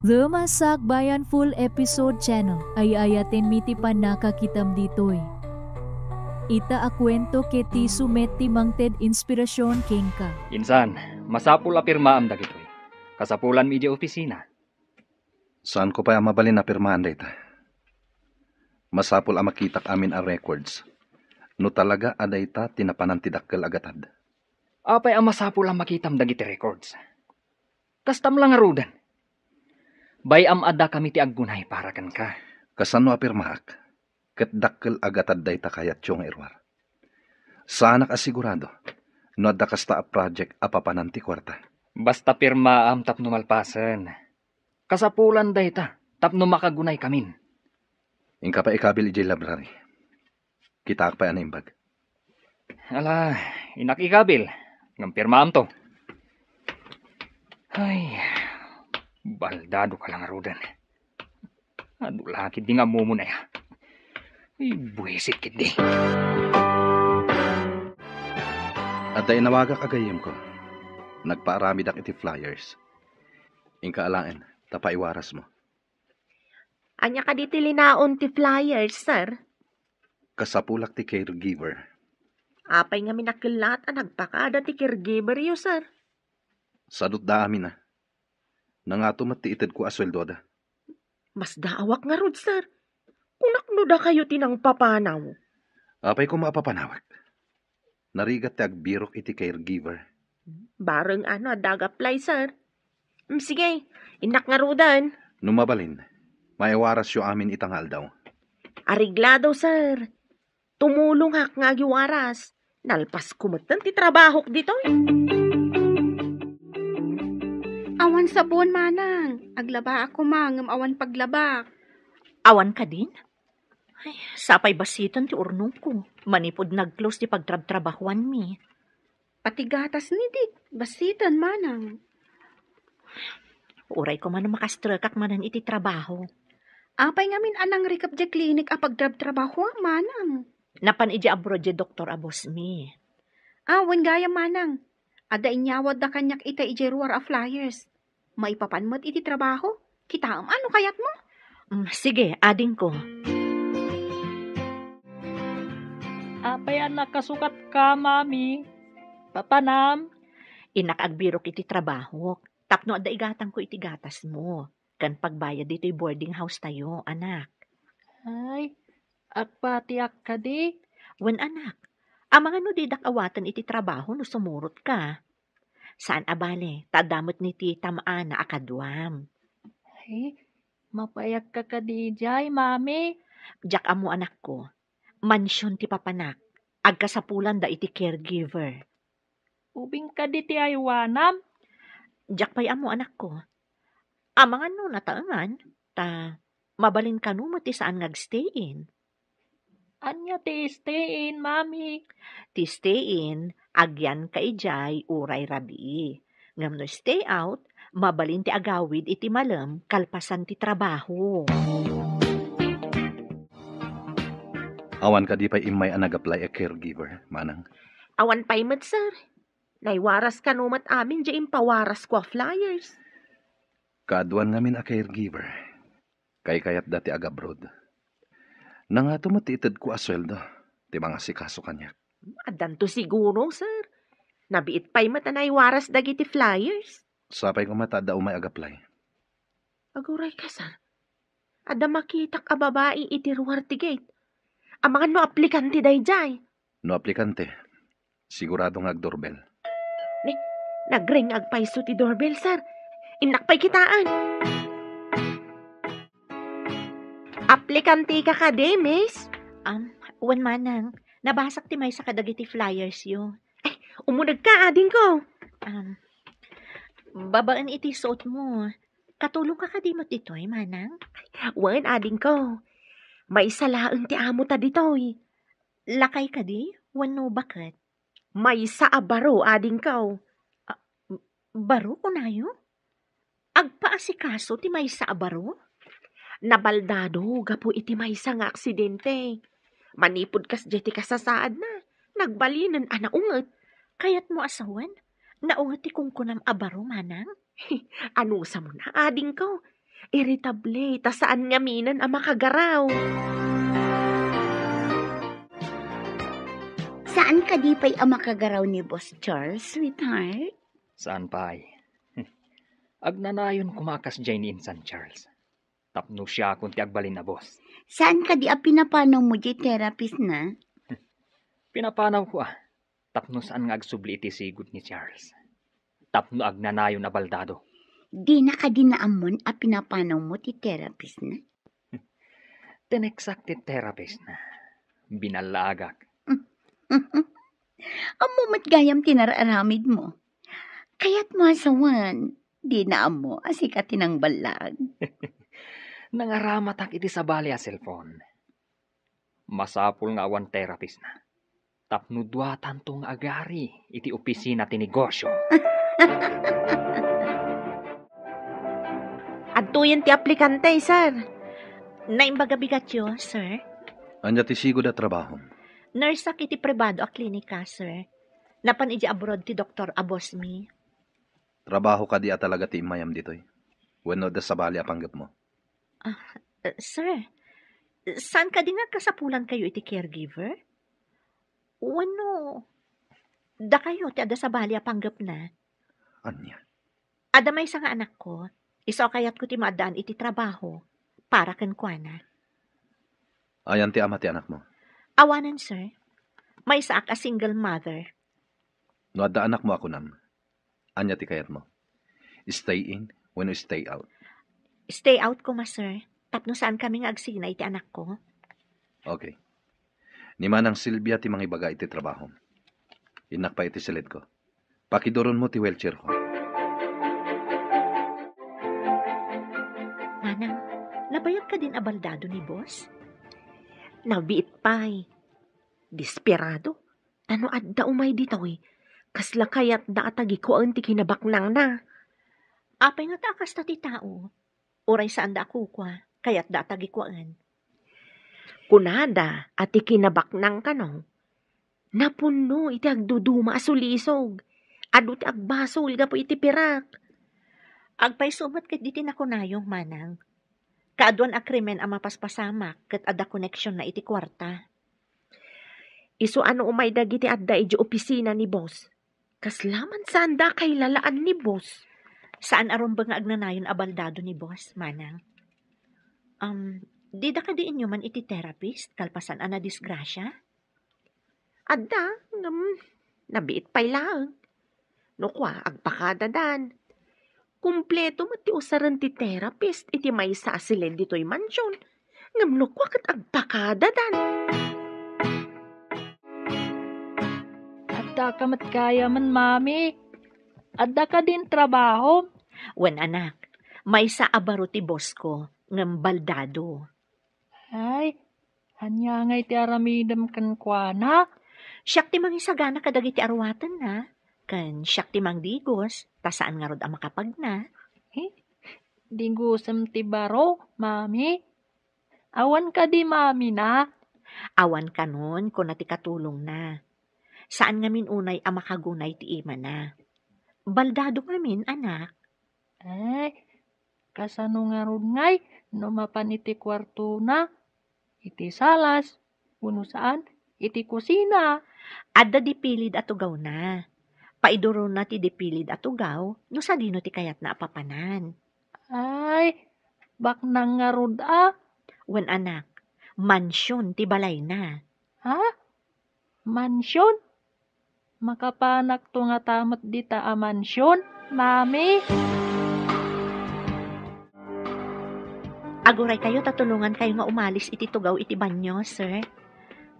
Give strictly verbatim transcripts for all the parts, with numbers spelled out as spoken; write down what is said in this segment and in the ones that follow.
The Masakbayan Full Episode Channel, ay-ayatenmi ti pannakakitam ditoy. Ita a kuento ket ti isu met ti mangted inspirasyon kenka. Insan, masapul a pirmaam dagitoy. Kasapulanmi idiay opisina. Saanko pay a mabalin a pirmaan dayta. Masapul a makitak amin a records. No talaga a dayta ti napanan ti dakkel a gatad. Apay a masapul a makitam dagiti records? Kastam la ngaruden. Bay-am a dakami ti aggunay para kenka. Kasano a pirmaak? Ket dakkel a gatad dayta kayatyo nga iruar. Saanak a sigurado no adda kasta a project a papanan ti kuarta. Basta pirmaam tapno malpasen. Kasapulan dayta tapno makagunaykamin. Inka pay ikabil idiay library. Kitaak pay a naimbag. Ala, innak ikabil. Ngem pirmaamto. Ay, baldado ka la ngaruden. Adu la ketdi nga ammom, aya. Ay, buisit ketdi. Adda inawagak a gayyemko. Nagpaaramidak iti flyers. Inka alaen, ta paiwarasmo. Ania kadi ti linaon ti flyers, sir? Kasapulak ti caregiver. Apay ngamin a kellat a nagpakada ti caregiver yo, sir? Sadutda amin a. Nangato met ti itedko a sueldoda. Masdaawak ngarud, sir. Kunak no dakayo ti nangpapanaw. Apay koma a papanawek? Narigat ti agbirok iti caregiver. Bareng a no adda ag-apply, sir. Mm, sige, innak ngaruden. No mabalin, maiwarasyo amin ita nga aldaw. Areglado, sir. Tumulongak nga agiwaras. Nalpasko metten ti trabahok ditoy. Awan sabon, manang. Aglabaak koma, ngem awan paglabak. Awan kadin? Ay, sapay bassiten ti urnongko. Manipud nag-close ti pagtrabtrabahuanmi. Pati gatas ni Dick, bassiten, manang. Uray koma no makastrekak manen iti trabaho. Apay ngamin a nangrikep diay klinik a pagtrabtrabahuam, manang? Napan idiay abroad diay doktor a bossmi. Ah, wen gayam, manang. Adda inyawatda kaniak ita idiay ruar a flyers. Maipapan met iti trabaho. Kitaem a no kayatmo. Mm, sige, adingko. Apay a nakasukatka, Mami? Papanam? Innak agbirok iti trabahok, tapno adda igatangko iti gatasmo, ken pagbayad ditoy boarding house tayo, anak. Ay, agpatiak kadi? Wen, anak. Amangan no didak awaten iti trabaho no sumurotka. Saan a bale, ta adda met ni ti tam-ana a kaduam. Ay, mapayak ka kadi idiay, Mami? Diak ammo, anakko. Mansion ti papanak. Agkasapulanda iti caregiver. Ubing kadi ti aywanam? Diak pay ammo, anakko. Amangan no nataengan, ta mabalin kano met ti saan nga agstay-in. Ania ti stay-in, Mami? Ti stay-in, agyanka idiay uray rabii. Ngem no stay out, mabalin ti agawid iti malem kalpasan ti trabaho. Awan kadi pay immay a nag-apply a caregiver, manang? Awan pay met, sir. Naiwaras kano met amin diay impawarasko a flyers. Kaaduan ngamin a caregiver. Kaykayatda ti agabroad. Nangato met ti itedko a sueldo ti mangasikaso kaniak. Addanto siguro, sir. Nabiit pay met a naiwaras dagiti flyers. Sapay koma ta adda umay ag-apply. Aguray ka, sir. Adda makitak a babai iti ruar ti gate. Amangan no aplikante daydiay. No aplikante, sigurado nga agdoorbell. Ni, nagring agpayso ti doorbell, sir. Innak pay kitaen. Aplikante ka kadi, miss? Um, wen manang, nabasak ti maysa kadagiti flyers yo. Ay, umuneg ka, adingko. Um, babaen iti suot mo, katulong ka kadi met ditoy, manang? Wen, adingko. Maysa laeng ti amo ta ditoy. Lakay kadi? Wenno baket? Maysa a baro, adingko. Ah, baro, kunayo? Agpaasikaso ti maysa a baro? Nabaldado gapu iti maysa nga aksidente. Manipud kasdiay ti kasasaadna, nagbalinen a naunget. Kayatmo a sawen? Naunget ti kunkunam a baro, manang? Anusam na, adingko. Irritable, ta saan ngaminen a makagaraw. Saan kadi pay a makagaraw ni Boss Charles, sweetheart? Saan pay. Agnanayon koma a kasdiay ni insan Charles. Tapno siakon ti agbalin a boss. Saan kadi a pinapanawmo diay therapist na? Pinapanawko a. Tapno saan nga agsubli iti sigud ni Charles. Tapno agnanayon a baldado. Dina kadi naammon a pinapanawmo ti therapist na? Tineksak ti therapist na. Binallaagak. Ammo met gayam ti nararamidmo. Kayatmo a sawen, dina ammo a sika ti nangballag. Nangaramatak iti sabali a cellphone. Masapul nga awan therapist na. Tapno duatanto nga agari iti opisina ti negosyo. Adtoyen ti aplikante, sir. Naimbag a bigatyo, sir. Ania ti sigud a trabahom? Nurse-ak iti pribado a klinika, sir. Napan idiay abroad ti doktor a boss mi. Trabaho kadi a talaga ti immayam ditoy? Wenno adda sabali a panggepmo? Ah, eh, sir, saan kadi nga kasapulankayo iti caregiver? Wenno, dakayo ti adda sabali a panggepna? Ania? Adda maysa nga anakko, isu a kayatko ti maaddaan iti trabaho para kenkuana. Ayan ti ama ti anakmo? Awanen, sir. Maysaak a single mother. No adda anakmo a kunam, ania ti kayatmo? Stay in wenno stay out? Stay out koma, sir. Tapno saan kami nga agsina iti anakko. Okay. Ni Manang Silvia ti mangibaga iti trabaho. Innak pay iti silidko. Pakiduronmo ti wheelchairko. Manang, nabayag kadin a baldado ni boss? Nabiit pay. Desperado. Ta no adda umay ditoy, kasla kayatda a tagikuaen ti kinabaknangna. Apay ngata a kasta ti tao? Uray saanda a kukua, kayatda a tagikuaen. Kunada a ti kinabaknang kano, napunno iti agduduma a sulisog. Adu ti agbasol gapu iti pirak. Agpayso met ket diti nakunayo, manang. Kaaduan a krimen a mapaspasamak ket adda koneksionna iti kuarta. Isu a no umay dagiti adda idiay opisina ni boss, kasla man saanda a kailalaan ni boss. Saan a rumbeng nga agnanayon a baldado ni boss, manang. Um, dida kadi inyuman iti therapist kalpasan a nadisgrasia? Adda, ngem nabiit pay laeng. No kua, agpakadadan. Kompleto met ti usaren ti therapist iti maysa a silid ditoy mansion. Ngem no kua ket agpakadadan. Adda ka met gayamen, Mami. Adda kadin trabaho? Wen, anak, maysa a baro ti boss ko, ngem baldado. Ay, ania ngay ti aramidem kenkuana? Siak ti mangisagana kadagiti aruatenna, ken siak ti mangdigos, ta saan ngarud a makapagna. Eh, digosem ti baro, Mami? Awan kadi mamina? Awan kanon, kuna ti katulongna. Saan ngamin unay a makagunay ti imana. Baldado ngamin, anak. Ay, kasano ngarud ngay no mapan iti kuartona, iti salas, wenno saan, iti kusina? Adda dipilid a tugawna. Paiduronna ti dipilid a tugaw no sadino ti kayatna a papanan. Ay, baknang ngarud a. Wen, anak, mansion ti balayna. Ha? Mansion? Makapanakto ngata met dita a mansion, Mami? Aguraykayo ta tulongankayo nga umalis iti tugaw iti banio, sir.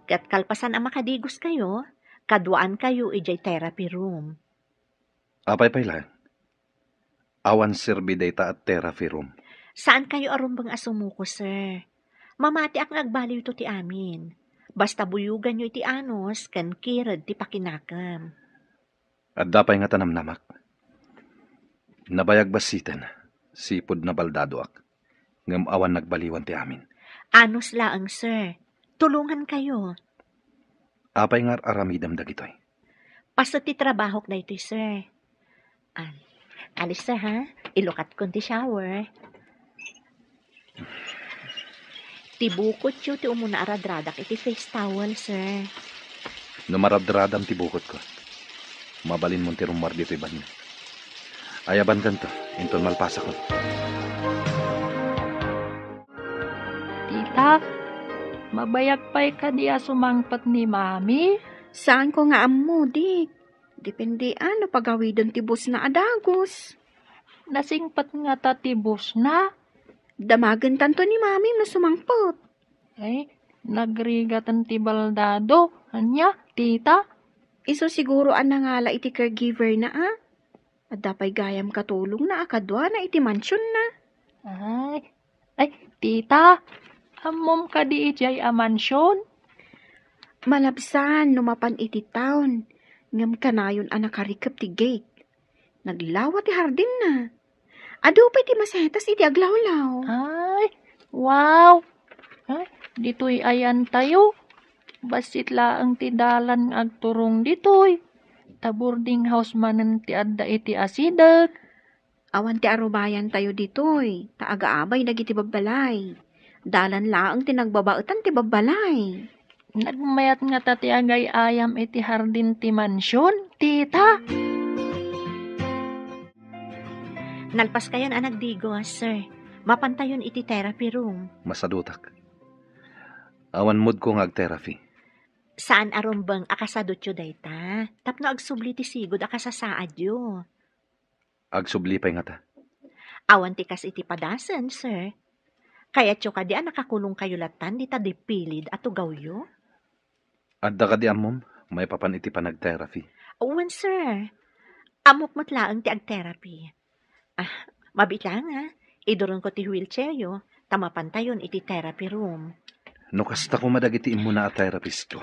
Ket kalpasan a makadigoskayo, kaduaankayo idiay therapy room. Apay pay laeng? Awan serbi dayta a therapy room. Saankayo a rumbeng a sumuko, sir. Mamatiak nga agbaliwto ti amin. Basta buyoganyo iti anus ken kired ti pakinakem. Adda pay nga tanamnamak. Nabayag bassiten, sipud nabaldadoak. Ngem awan nagbaliwan ti amin. Anus laeng, sir. Tulongankayo. Apay nga ar-aramidem dagitoy? Paset ti trabahok daytoy, sir. Ah, kalis, sir, ha? Ilukatkon ti shower. Ti bukotyo ti umuna a radradak iti face towel, sir. No maradradam ti bukotko, mabalinmon ti rummuar ditoy banio. Ayabankanto, inton malpasakon. Tita, mabayag pay kadi a sumangpet ni Mami? Saanko nga ammo, Dik. Depende a no pagawiden ti busna a dagus. Nasingpet ngata ti busna? Damagentanto ni Mami no sumangpet. Ay, nagrigaten ti baldado. Ania, tita? Isu siguro a nangala iti caregiver na, a? Adda pay gayam katulongna a kaduana iti mansionna. Ay, ay, tita, ammom kadi idiay a mansion? Malabsan no mapan iti town, ngem kanayon a nakarikep ti gate. Naglawa ti hardinna. Adu pay ti masetas iti aglawlaw. Ay, wow! Ay, ditoy ayantayo. Bassit laeng ti dalan nga agturong ditoy. Ta boarding house manen ti adda iti asideg. Awan ti arubayantayo ditoy, ta agaabay dagiti babbalay. Dalan laeng ti nagbabaetan ti babbalay. Nagmayat ngata ti agay-ayam iti hardin ti mansion, tita. Nalpaskayon a nagdigos, sir. Mapantayon iti therapy room. Masadutak. Awan moodko nga ag-therapy. Saan a rumbeng a kasadutyo dayta, tapno agsubli ti sigud a kasasaadyo. Agsubli pay ngata. Awan ti kas iti padasen, sir. Kayatyo kadi a nakakulongkayo lattan dita dipilid a tugawyo? Adda kadi ammom maipapan iti panag-therapy? Wen, sir. Ammok met laeng ti ag-therapy. Ah, mabiit laeng, ha? Iduronko ti wheelchairyo, ta mapantayon iti therapy room. No kasta koma dagiti immuna a therapistko,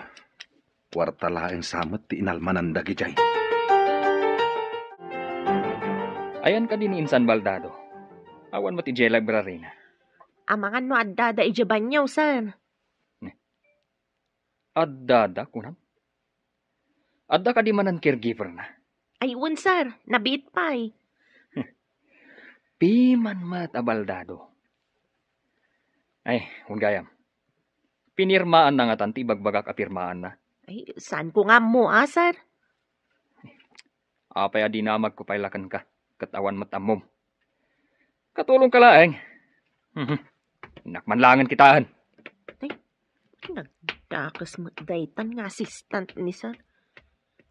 kuarta laeng sa met ti inalmanan dagidiay. Ayan kadi ni Insan Baldado. Awan met idiay library-na. Amangan no addada idiay banio, sir. Addada, kunam? Adda kadi manen caregiver-na? Ay, wen, sir. Nabiit pay. Piman met a Baldado. Ay, wen gayam. Pinirmaanna ngatan ti ibagbagak a pirmaanna? Ay, saanko nga ammo, a, sir? Apay a dinamagko pay la kenka, ket awan met ammom? Katulongka laeng. Mhm. Innak man laengen kitaen. Ay, nagdakes met daytan nga assistant ni sir.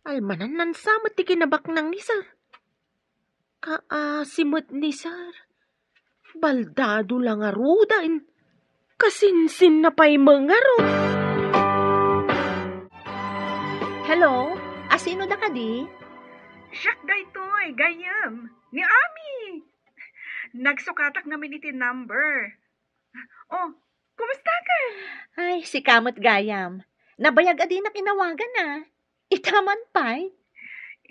Almananna sa met ti kinabaknang ni sir. Kaasi met ni sir. Baldado la ngaruden. Kasinsinna pay met ngarud. Hello? Asino da kadi? Siak daytoy, gayyem. Ni Ami. Nagsukatak ngamin iti number. Oh, kumustakan? Ay, sika met gayam. Nabayag a dinak inawagan, a. Ita man pay?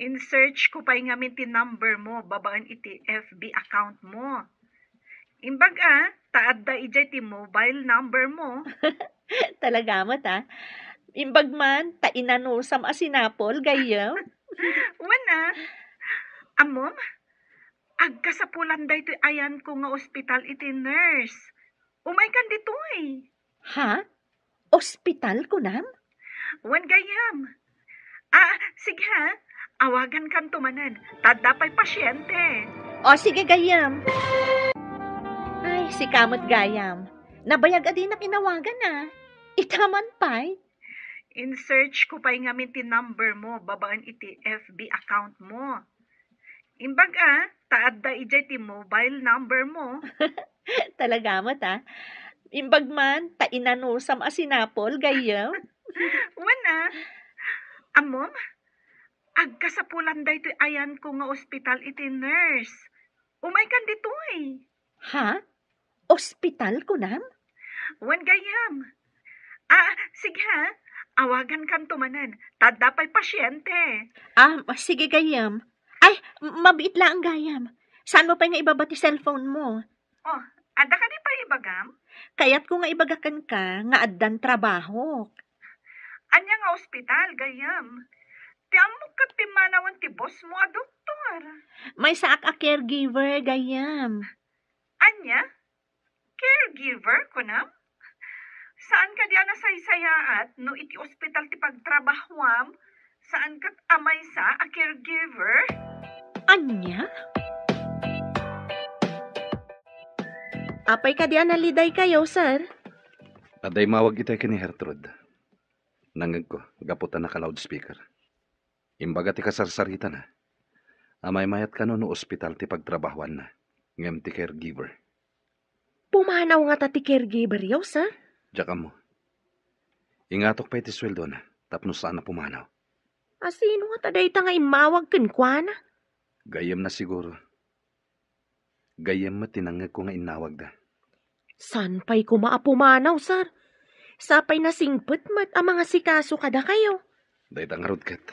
In-search ko pay ngamin ti number mo babaen iti F B account mo. Imbag a, ta adda idiay ti mobile number mo. Talaga met, a. Imbag man, ta inanusam a sinapol, gayyem. Wen, a. Ammom, agkasapulan daytoy ayanko nga ospital iti nurse. Umaykan ditoy. Ha? Ospital, kunam? Wen, gayyem. Ah, sige, ha. Awagankanto manen. Ta adda pay pasiente. O, sige, gayyem. Ay, sika met gayam. Nabayag a dinak inawagan, a. Ita man pay? In-search ko pay ngamin ti number mo babaen iti F B account mo. Imbag a, ta adda idiay ti mobile number mo. Talaga met, a. Imbag man, ta inanusam a sinapol, gayyem. Wen, a. Ammom, agkasapulan daytoy ayanko nga ospital iti nurse. Umaykan ditoy. Ha? Ospital, kunam? Wen, gayyem. Ah, sige, ha. Awagankanto manen. Ta adda pay pasiente. Ah, sige, gayyem. Ay, m-, mabiit laeng, gayam. Saanmo pay nga ibaba ti cellphone mo? Oh, adda kadi pay ibagam? Kayatko nga ibaga kenka nga addan trabahok. Ania nga ospital, gayyem? Ti ammok ket pimmanawen ti boss mo a doktor. Maysaak a caregiver, gayyem. Ania? Caregiver, kunam? Saan kadi a nasaysayaat no iti ospital ti pagtrabahuam? Saan ket a maysa a caregiver? Ania? Apay kadi a nalidaykayo, sir? Adda immawag itay ken ni Gertrude. Nangngegko, gapu ta naka-loudspeaker. Imbaga ti kasarsaritana a maymayat kano no ospital ti pagtrabahuanna, ngem ti caregiver. Pumanaw ngata ti caregiver-yo, sir? Diak ammo. Ingatok pay ti sueldona tapno saan a pumanaw. A sino ngata dayta nga immawag kenkuana? Gayyemna siguro. Gayyem met ti nangngegko nga innawagda. Saan pay koma a pumanaw, sir? Sapay nasingpet met a mangasikaso kadakayo. Dayta ngarud ket,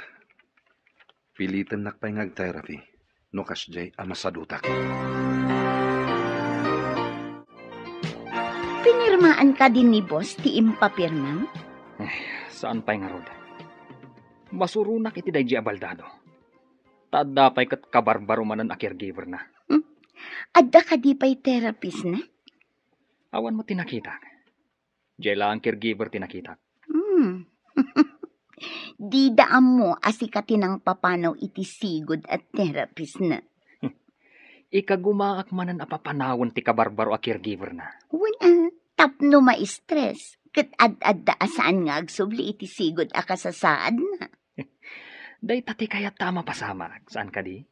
pilitennak pay nga ag-therapy no kasdiay a masadutak. Pinirmaan kadi ni boss ti impapirmam? Ay, saan pay ngarud. Masuronak iti daydi a baldado. Ta adda pay ket kabarbaro manen a caregiver-na. Hmm. Adda kadi pay therapist-na? Awan met ti nakitak. Diay laeng caregiver ti nakitak. Hmm. Dida ammo a sika ti nangpapanaw iti sigud a therapist-na. Ikagumaak manen a papanawen ti kabarbaro a caregiver-na. Wen a, tapno ma-stress, ket ad-adda a saan nga agsubli iti sigud a kasasaadna. Dayta ti kayatta a mapasamak, saan kadi?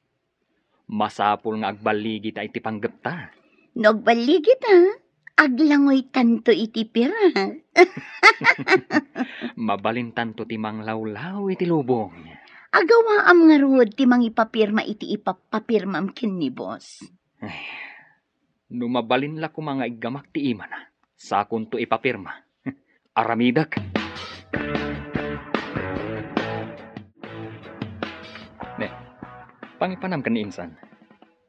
Masapul nga agballigita iti panggepta. No agballigita, aglangoytanto iti pirak. Mabalintanto ti manglawlaw iti lubong. Agawaam ngarud ti mangipapirma iti ipapapirmam ken ni boss. Ay, no mabalin la koma nga iggamak ti imana, sakonto ipapirma. Aramidek. Ne, pangipanam ken ni insan.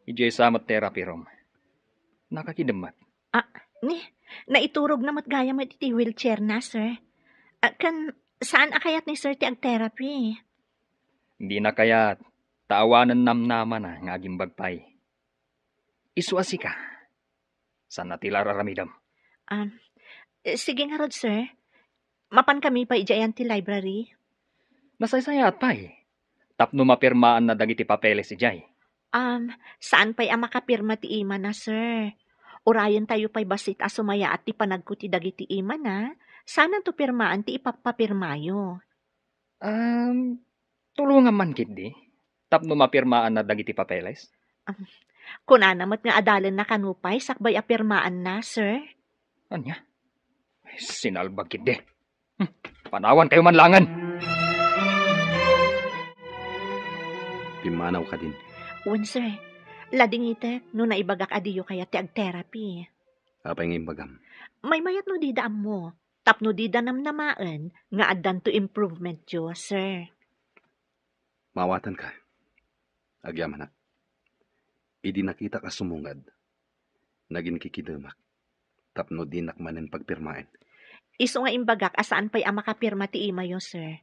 Idiay sa met therapy room. Nakakidem met. Ah, ni, naiturogna met gayam iti wheelchair-na, sir. Ah, ken saan a kayat ni sir ti ag-therapy? Dina kayat, ta awanen namnamana nga agimbag pay. Isu a sika. Saan a ti la ar-aramidem? Ah, eh, sige ngarud, sir. Mapankami pay idiay ayan ti library? Nasaysayaat pay. Tapno mapirmaanna dagiti papeles idiay. Um, saan pay a makapirma ti imana, sir? Urayentayo pay bassit a sumayaat ti panagko ti dagiti imana. Saananto pirmaan ti ipapapirmayo. Um, tulongam man ketdi tapno mapirmaanna dagiti papeles. Um, kunana met nga adalenna kano pay sakbay a pirmaanna, sir. Ania? Ay, sinalbag ketdi. Hmm, panawankayo man laengen. Pimmanaw kadin. Wen, sir. Ladingitek no naibagak a diyo kayat ti ag-therapy. Apay nga imbagam? Maymayat no dida ammo, tapno dida namnamaen nga addanto improvementyo, sir. Maawatanka. Agyamanak. Idi nakitak a sumungad, naginkikidemak tapno dinak manen pagpirmaen. Isu nga imbagak a saan pay a makapirma ti imayo, sir.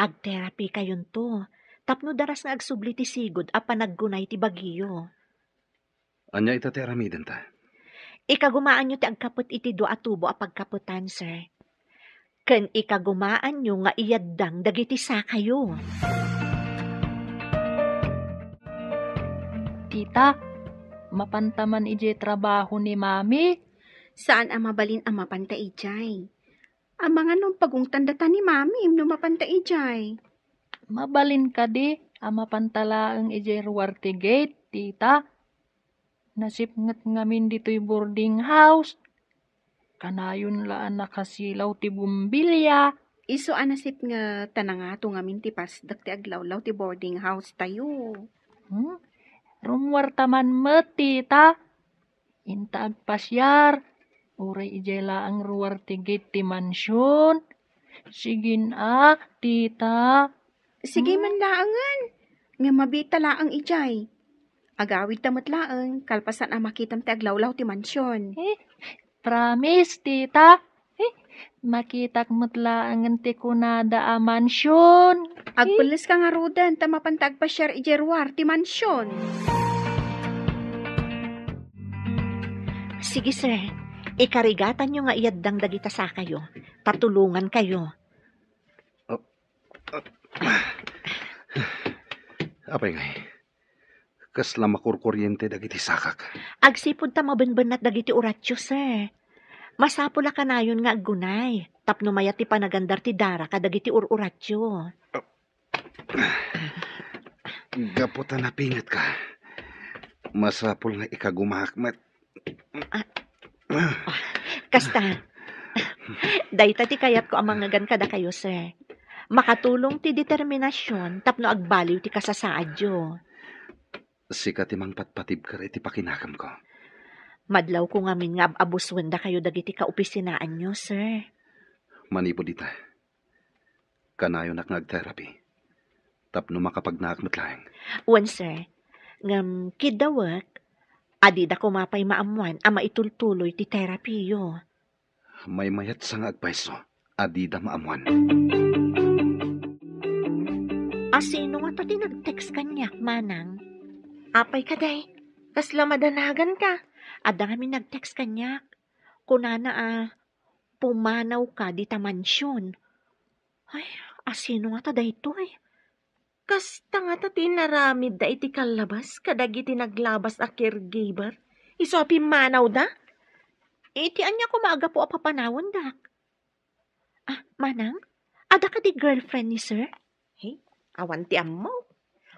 Ag-therapy kayonto, tapno daras nga agsubli ti sigud a panaggunay ti bagiyo. Ania ita ti aramidenta? Ikagumaanyo ti agkapet iti dua a tubo a pagkapetan, sir. Ken ikagumaanyo nga iyaddang dagiti sakayo. Tita, mapanta man idiay trabaho ni Mami? Saan a mabalin a mapanta idiay. Amangan no pagungtan data ni Mami no mapanta idiay. Mabalin kadi a mapanta laeng idiay ruar ti gate, Tita? Nasipnget ngamin ditoy boarding house. Kanayon la a nakasilaw ti bombilya. Isu a nasipnget ta nangato ngamin ti pasdek ti aglawlaw ti boarding house tayo. Hmm? Rummuarta man met, Tita. Inta agpasiar, uray idiay laeng ruar ti gate ti mansion. Sigin a, Tita. Sige man laengen. Ngem mabiit ta laeng idiay. Agawidta met laeng, kalpasan a makitam ti aglawlaw ti mansion. Eh, promise, Tita. Eh, makitak met laengen ti kunada a mansion. Agpelleska ngaruden ta mapanta agpasiar idiay ruar ti mansion. Sige, sir. Ikarigatanyo nga iaddang dagita sakayo, ta tulongankayo. Oh, ah, apay ngay, kasla makurkuriente dagiti sakak? Agsipud ta mabenbennat dagiti uratio, sir. Masapul a kanayon nga aggunay tapno mayat ti panagandar ti dara kadagiti ur-uratio. Gapu ta napingetka, masapul nga ikagumaak met. Ah. Kasta, dayta ti kayatko a mangngegan kadakayo, sir. Makatulong ti determinasion tapno agbaliw ti kasasaadyo. Sika ti mangpatpatibker iti pakinakemko. Madlawko ngamin nga ab-abusuen dakayo dagiti kaopisinaanyo, sir. Manipud ita, kanayonak nga ag-therapy tapno makapagnaak met laeng. Wen, sir. Ngem kiddawek, adida koma pay maammuan a maitultuloy ti therapyyo. Maymayat sa nga agpayso, adida maammuan. A sino ngata ti nag-text kaniak, manang? Apay kadi, kasla madanaganka? Adda ngamin nag-text kaniak. Kunana a, pumanawka dita mansion. Ay, a sino ngata daytoy? Kasta ngata ti inaramidda iti kallabas kadagiti naglabas a caregiver, isu a pimmanawda? Iti ania koma a gapu a papanawendak? Ah, manang, adda kadi girlfriend ni sir? He, awan ti ammok.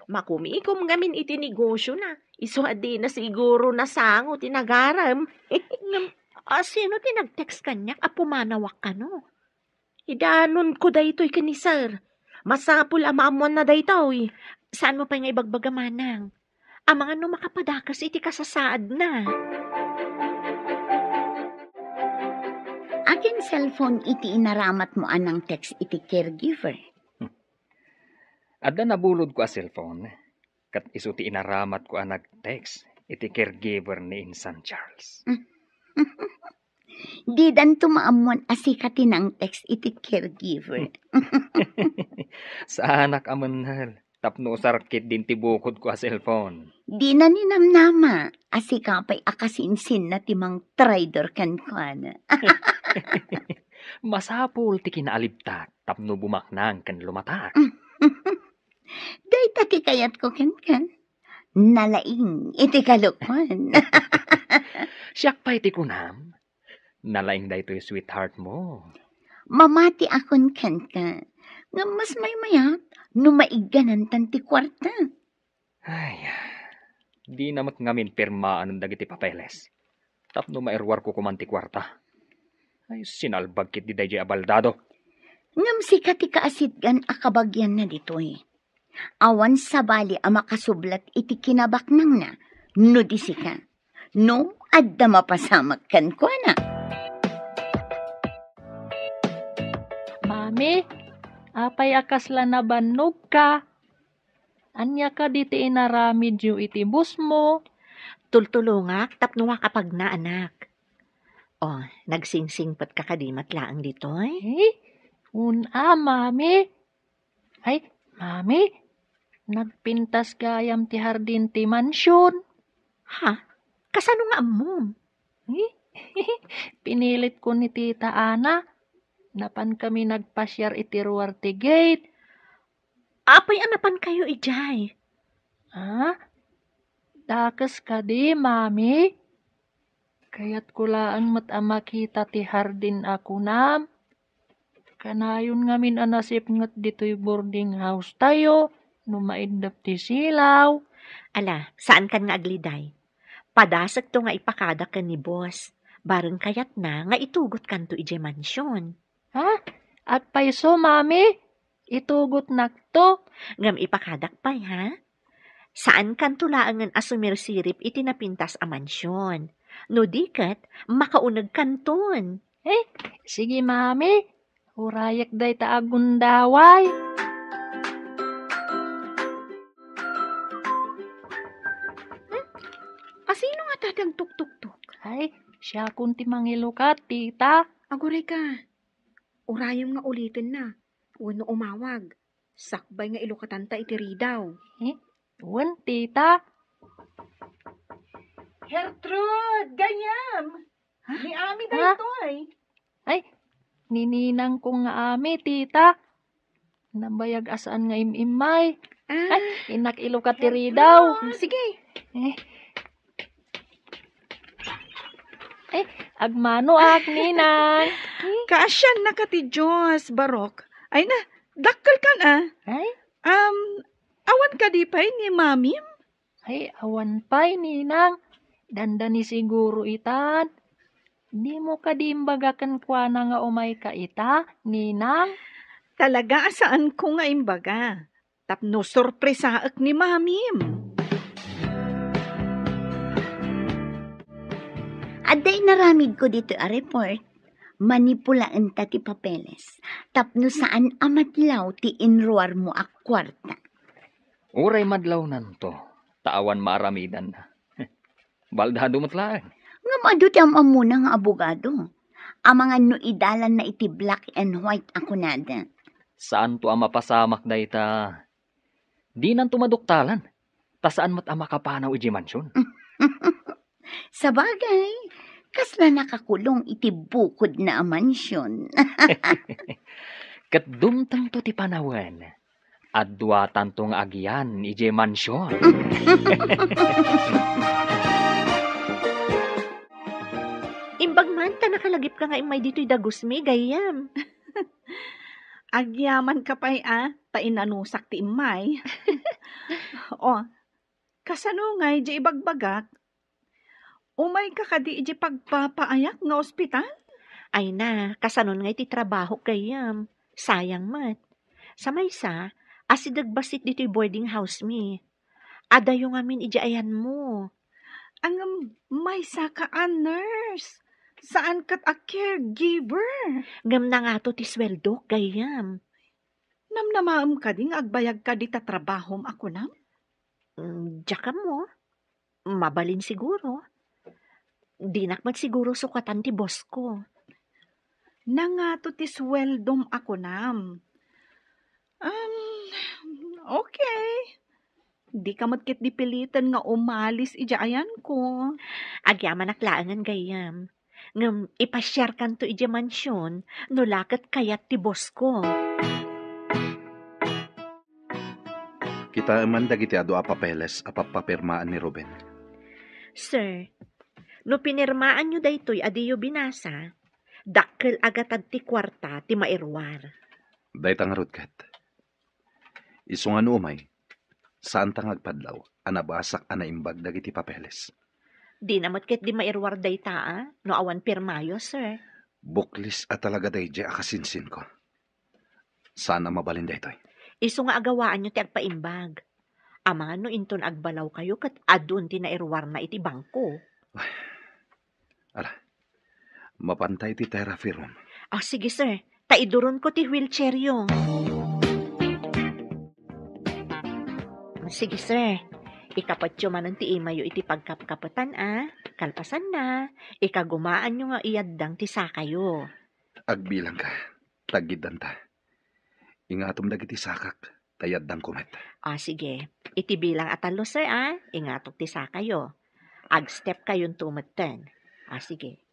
Makumikom ngamin iti negosiona, isu a dina siguro nasango ti nagarem. Ngem, a sino ti nag-text kaniak a pumanawak kano? Idanonko daytoy ken ni sir. Masapul a maammuanna daytoy. Saanmo pay nga ibagbaga, manang? Amangan no makapadakes iti kasasaadna. Akin cellphone iti inaramatmo a nang-text iti caregiver? Adda nabulodko a cellphone, ket isu ti inaramatko a nag-text iti caregiver ni Insan Charles. Didanto maammuan a sika ti nang-text iti caregiver. Saanak a mennel tapno usar ketdin ti bukodko a cellphone. Dina ninamnama a sika pay a kasinsinna ti mangtraidor kenkuana. Masapul ti kinaalibtak tapno bumaknang ken lumatak. Dayta ti kayatko kenka. Nalaing iti kalokoan. Siak pay ti kunam, nalaing daytoy sweetheart mo. Mamatiakon kenka, ngem mas maymayat no maigganantan ti kuarta. Ay, dina met ngamin pirmaan dagiti papeles tapno mairuarko koman ti kuarta. Ay, sinalbag ketdi daydiay a baldado. Ngem sika ti kaasitgan a kabagianna ditoy. Awan sabali a makasublat iti kinabaknangna no di sika. No adda mapasamak kenkuana. Mami, apay a kasla nabannogka? Ania kadi ti inaramidyo iti busmo? Tultulongak tapno makapagna, anak. Oh, nagsingsingpetka kadi met laeng ditoy? Eh, un-a, Mami. Ay, Mami, nagpintas gayam ti hardin ti mansion. Ha? Kasano nga ammom? Eh, pinilitko ni Tita Ana. Napankami nagpasiar iti ruar ti gate. Apay a napankayo idiay? Ah? Dakes kadi, Mami? Kayatko laeng met a makita ti hardin a kunam. Kanayon ngamin a nasipnget ditoy boarding house tayo no maiddep ti silaw. Ala, saankan nga agliday. Padasekto nga ipakadak ken ni boss. Bareng kayatna nga itugotkanto idiay mansion. Ha? Agpayso, Mami? Itugotnakto? Ngem ipakadak pay, ha? Saankanto laengen a sumirsirip iti napintas a mansion. No di ket, makaunegkanton. Eh, sige, Mami. Urayek dayta a gundaway. Hmm? Asino nga ta ti agtuktuktok? Ay, siakon ti mangilukat, tita. Aguray ka. Urayem nga ulitenna wenno umawag. Sakbay nga ilukatanta iti ridaw. Eh, wen, tita. Gertrude, gayam! Ni Ami Ha? daytoy. Ay, ni ninangko nga Ami, tita. Nabayag a saan nga im-immay. Ah. Ay, innak ilukat ti ridaw. Hello. Sige. Eh. Eh, agmanoak, ninang. Eh. Kaasiannaka ti Dios, Barok. Ay na, dakkelkan a. Ay? Um, awan kadi pay ni Mamim? Ay, awan pay, ninang. Dandani siguro itan. Dimo kadi imbaga kenkuana nga umayka ita, ninang? Talaga a saanko nga imbaga. Tapno sorpresaek ni Mamim. Adda inaramidko ditoy a report. Manipulaenta ti papeles. Tapno saan a madlaw ti inruarmo a kuarta. Uray madlawnanto, ta awan maaramidanna. Baldado met laeng. Ngem adu ti am-ammona nga abogado. Amangan no idalanna iti black and white a kunada. Saanto a mapasamak dayta. Dinanto maduktalan. Ta saan met a makapanaw idiay mansion. Sabagay, kasla nakakulong iti bukodna a mansion. Ket dumtengto ti panawen. Adduatanto nga agian idiay mansion. Imbag man ta nakalagipka nga immay ditoy dagusmi, gayyem. Agyamanka pay a, ta inanusak ti immay. O, kasano ngay di ibagbagak? Umayka kadi iti pagpapaayak nga ospital? Ay na, kasanon nga iti trabahok gayyem? Sayang met. Sa maysa, asideg bassit ditoy boarding house mi. Adayo ngamin iti ayanmo. Ngem maysaka a nurse, saan ket a caregiver. Ngem nangato ti sueldok gayyem. Namnamaem kadi nga agbayagka dita trabahom a kunam? Mm, diak ammo. Mabalin siguro. Dinak met siguro sukatan ti boss ko. Nangato ti sueldom a kunam? Um, okay. Dika met ketdi piliten nga umalis idiay ayanko. Agyamanak laengen gayyem. Ngem ipasiarkanto idiay mansion no la ket kayat ti boss ko. Kitaem man dagiti adu a papeles a pappapirmaan ni Ruben. Sir, no pinirmaanyo daytoy a diyo binasa, dakkel a gatad ti kuarta ti mairuar. Dayta ngarud ket. Isu nga no umay, saanta nga agpadlaw a nabasak a naimbag dagiti papeles. Dina met ketdi mairuar dayta a, no awan pirmayo, sir. Buklis a talaga daydiay a kasinsinko. Saan a mabalin daytoy. Isu nga agawaanyo ti agpaimbag. Amangan no inton agbalawkayo ket adun ti nairuarna iti bangko. Ala, mapanta iti therapy room. Ah, sige, sir. Ta iduronko ti wheelchairyo. Sige, sir. Ikapetyo manen ti imayyo iti pagkapkapetan, a. Kalpasanna, ikagumaanyo nga iyaddang ti sakayo. Agbilangka, taggiddanta. Ingatom dagiti sakak, ta iyaddangko met. Ah, sige. Iti bilang a tallo, sir, a. Ingatok ti sakayo. Agstep kayonto metten. Ah, sige.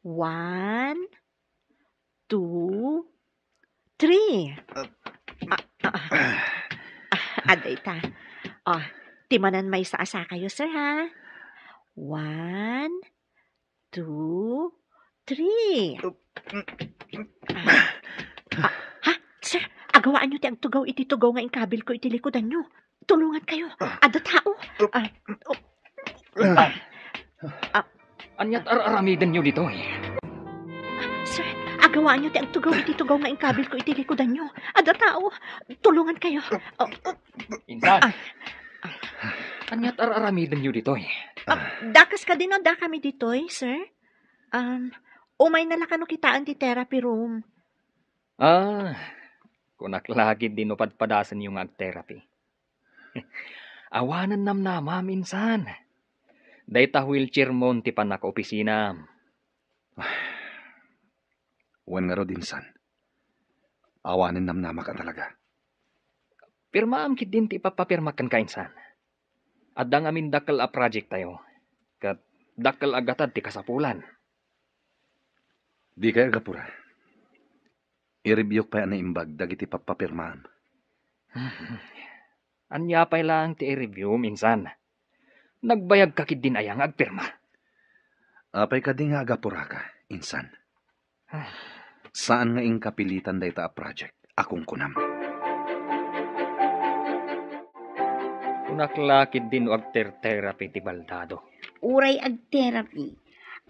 One, two, three. Ah, ah, ah. Ah, adda ita. Ah, ti manen maysa a sakayo, sir, ha? One, two, three. Ah, ah, ha? Sir, agawaanyo ti agtugaw iti tugaw nga inkabilko iti likudanyo. Tulongankayo. Ah. Adda tao. Ah, oh. Ah. Ah. Aniat ar-aramidenyo ditoy? Ah, sir, agawaanyo ti agtugaw iti tugaw nga inkabilko iti likudanyo. Adda tao. Tulongankayo. Oh. Insan. Ah. Aniat ar-aramidenyo ditoy? Ah, dakas kadi no dakami ditoy, sir? Um, umayna la kano kitaen ti therapy room. Ah, kunak la ketdi no padpadasenyo nga ag-therapy. Awanen namnamam, insan. Dayta wheelchairmon ti pannakaopisinam. Wen ngarud, insan. Awanen namnamak a talaga. Pirmaam ketdin ti ipapapirmak kenka, insan. Adda ngamin dakkel a project tayo. Ket dakkel a gatad ti kasapulan. Dikay agapura. I-review-k pay a naimbag dagiti pappapirmaam. Ania pay laeng ti i-review, insan? Nagbayagka ketdin aya nga agpirma? Apay kadi nga agapuraka, insan? Saan nga inka pilitan dayta a project a kunkunam? Kunak la ketdi no agter-therapy ti baldado. Uray agtherapy,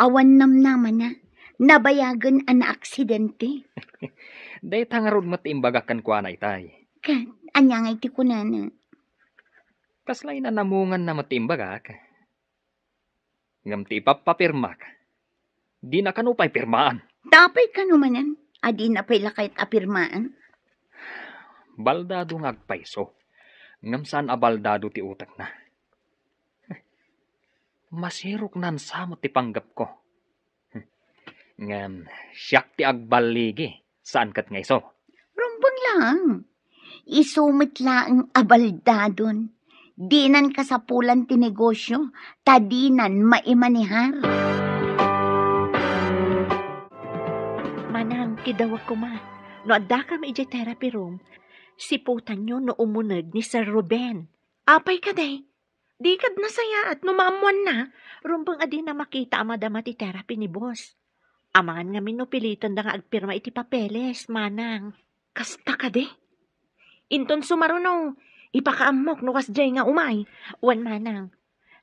awan namnamana, nabayagen a naaksidente. Dayta ngarud met ti imbagak kenkuana itay. Ket ania ngay ti kunana? Kasla inanamunganna met ti imbagak. Ngem ti ipappapirmak, dina kano pay pirmaan. Tapay kano manen a dina pay la kayat a pirmaan? Baldado nga agpayso, ngem saan a baldado ti utekna. Masiroknan sa met ti panggepko. Ngem siak ti agballigi, saan ket nga isu. Rumbeng laeng. Isu met laeng a baldadon. Dinan kasapulan ti negosyo, ta dinan maimanehar. Manang, kidawek koma. No addakam idiay therapy room, siputanyo no umuneg ni Sir Ruben. Apay kadi? Di kad nasayaat no maammoanna, rumbeng a dina makita a madama ti therapy ni boss. Amangan ngamin no pilitenda nga agpirma iti papeles, manang. Kasta kadi? Inton sumaruno, ipakaammok no kasdiay nga umay. Wen, manang,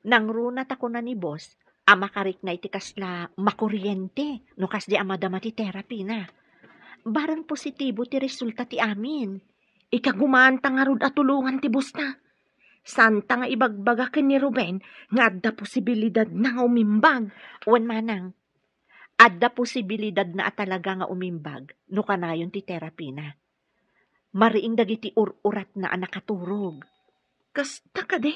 nangruna ta kuna ni boss a makarikna iti kasla makuriente no kasdi a madama ti therapy na. Bareng positibo ti resulta ti amin. Ikagumaanta ngarud a tulongan ti boss na. Santa nga ibagbaga ken ni Ruben nga adda posibilidadna nga umimbag. Wen, manang, adda posibilidadna a talaga nga umimbag no kanayon ti therapy na. Mariing dagiti ur-uratna a nakaturog. Kasta kadi?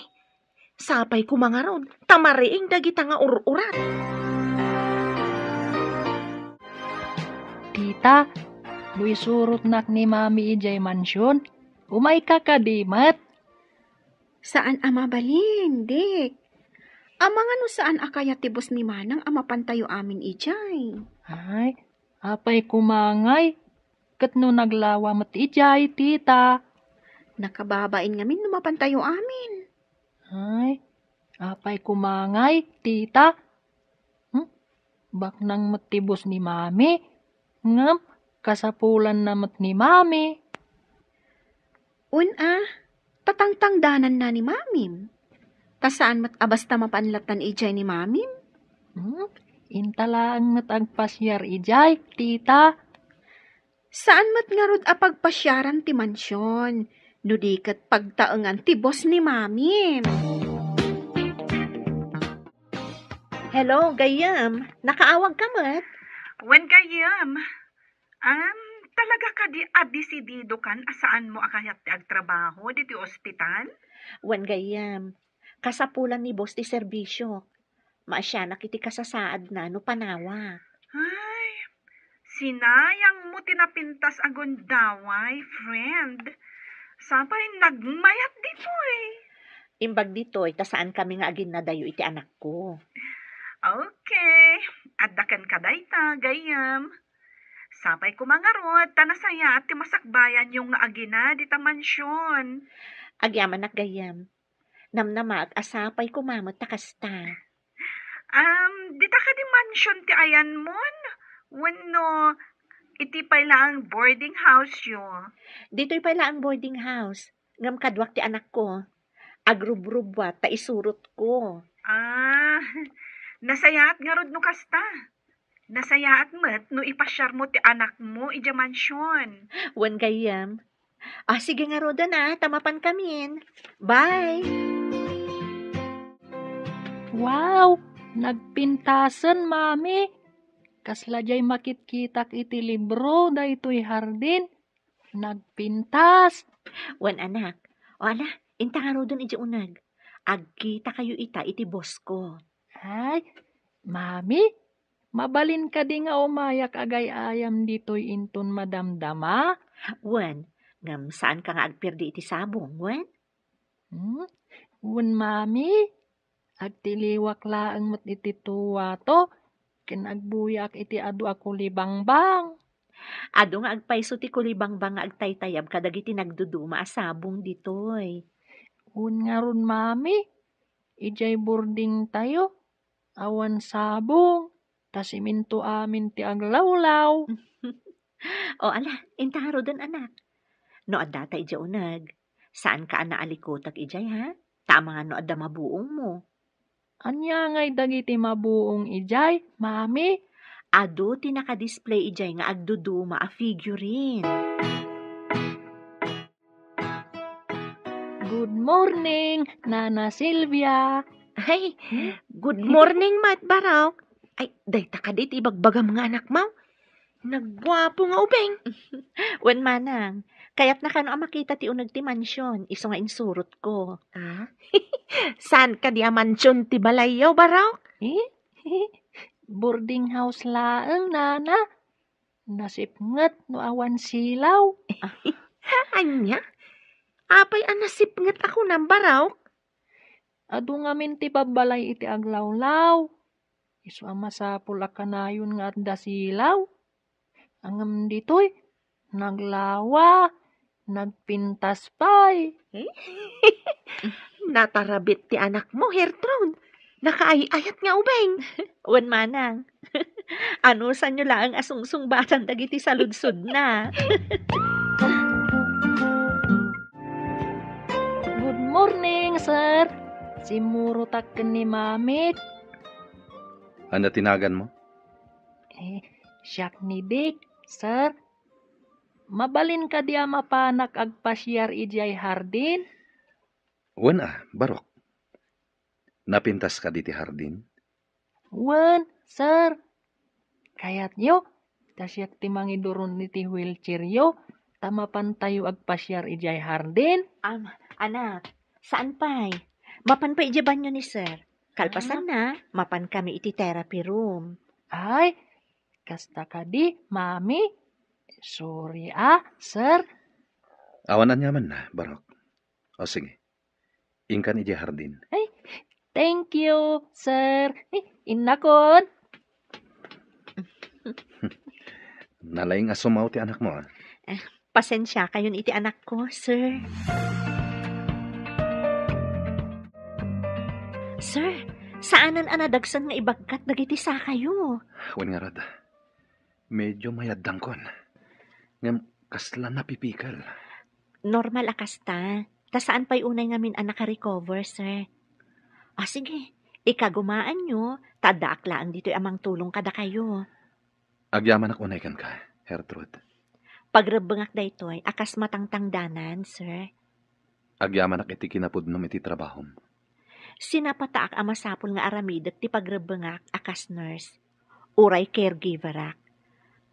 Sapay koma ngarud, ta mariing dagita nga ur-urat. Tita, no isurotnak ni Mami idiay mansion, umayka kadi met? Saan a mabalin, Dick. Amangan no saan a kayat ti boss ni Manang a mapantayo amin idiay. Ay, apay koma ngay, ket no naglawa met idiay, tita. Nakababain ngamin no mapantayo amin. Ay, apay koma ngay, tita. Hmm? Baknang met ti boss ni Mami. Ngem, kasapulanna met ni Mami. Wen a, tatangtangdananna ni Mamim. Ta saan met a basta mapan lattan idiay ni Mamim? Hmm? Inta laeng met agpasiar idiay, tita. Saan met ngarud a pagpasiaran ti mansion, no di ket pagtaengan ti boss ni Mamim. Hello, gayyem. Nakaawag ka met? Wen, gayyem. Am, talaga kadi a desidido kan a saan mo a kayat ti agtrabaho ditoy ospital? Wen, gayyem. Kasapulan ni boss ti serbisio. Maasianak iti kasasaadna no panawak. Ay, sinayang mo ti napintas a gundaway, friend. Sapay nagmayat ditoy. Imbag ditoy, ta saan kami nga aginnadayo iti anakko. Okay. Adda kenka dayta, gayyem. Sapay koma ngarud, ta nasayaat ti masakbayanyo nga agina dita mansion. Agyamanak, gayyem. Namnamaek a sapay koma met ta kasta. Am, dita kadi mansion ti ayanmon? Wenno iti pay laeng boarding house-yo? Ditoy pay laeng boarding house. Ngem kaduak ti anakko. Agrubrubbuat ta isurotko. Ah, nasayaat ngarud no kasta. Nasayaat met no ipasiarmo ti anakmo idiay mansion. Wen, gayyem. Ah, sige ngaruden a, ta mapankamin. Bye! Wow! Nagpintasen, Mami! Kasla diay makitkitak iti libro daytoy hardin. Nagpintas! Wen, anak. O, ala, inta ngaruden idiay uneg. Agkitakayo ita iti boss-ko. Ay, Mami, mabalin kadi nga umayak agay-ayam ditoy inton madamdama? Wen, ngem saanka nga agpirdi iti sabong, wen? Hmm? Wen, Mami, agtiliwak laeng met iti tuwato, ken agbuyaak iti adu a kulibangbang. Adu nga agpayso ti kulibangbang nga agtaytayab kadagiti nagduduma a sabong ditoy. Wen ngarud, Mami, idiay boardingtayo, awan sabong, ta simento amin ti aglawlaw. O ala, inta ngaruden, anak. No addata idiay uneg, saanka a naalikutek idiay, ha? Ta amangan no adda mabuongmo. Ania ngay dagiti mabuong idiay, Mami? Adu ti naka-display idiay nga agduduma a figurine. Good morning, Nana Silvia. Ay, good morning met, Barok. Ay, dayta kadi ti ibagbagam nga anakmo? Nagguapo nga ubing. Wen manang, kayatna kano a makita ti uneg ti mansion, isu nga insurotko. Ah? Saan kadi a mansion ti balayyo, Barok? Eh? Boarding house laeng, Nana. Nasipnget no awan silaw. Ania? Apay a nasipnget a kunam, Barok? Adu ngamin ti babbalay iti aglawlaw. Isu a masapul a kanayon nga adda silaw. Ngem ditoy, naglawa, nagpintas pay. Eh? Natarabit ti anakmo, Gertrude. Nakaay-ayat nga ubing. Wen manang. Anusanyo laeng a sungsungbatan dagiti saludsodna. Good morning, sir. Simmurotak ken ni Mamit. Ania ti naganmo? Eh, siak ni Dick, sir. Mabalin kadi a mapanak agpasiar idiay hardin? Wen a, Barok. Napintas kadi ti hardin? Wen, sir. Kayatyo, ta siak ti mangiduron iti wheelchairyo, ta mapantayo agpasiar idiay hardin? Am, anak, saan pay. Mapan pay idiay banyo ni sir. Kalpasanna, mapan kami iti therapy room. Ay, kasta kadi, Mami. Sorry a, sir. Awan aniamanna, Barok. O sige. Inkan idiay hardin. Ay, thank you, sir. Ay, innakon. Nalaing a sumaw ti anakmo, a. Eh, pasensiakayon iti anakko, sir. Sir, saanen a nadagsen nga ibagkat dagiti sakayo. Wen ngarud, medyo mayaddangkon. Ngem kasla napipikel. Normal a kasta. Ta saan pay unay ngamin a naka-recover, sir. Ah, sige. Ikagumaanyo, ta addaak laeng ditoy a mangtulong kadakayo. Agyamanak unay kenka, Gertrude. Pagrebbengak daytoy a kas matangtangdanan, sir. Agyamanak iti kinapudnom iti trabahom. Sinapataak a masapul nga aramidek ti pagrebbengak a kas nurse. Uray caregiverak.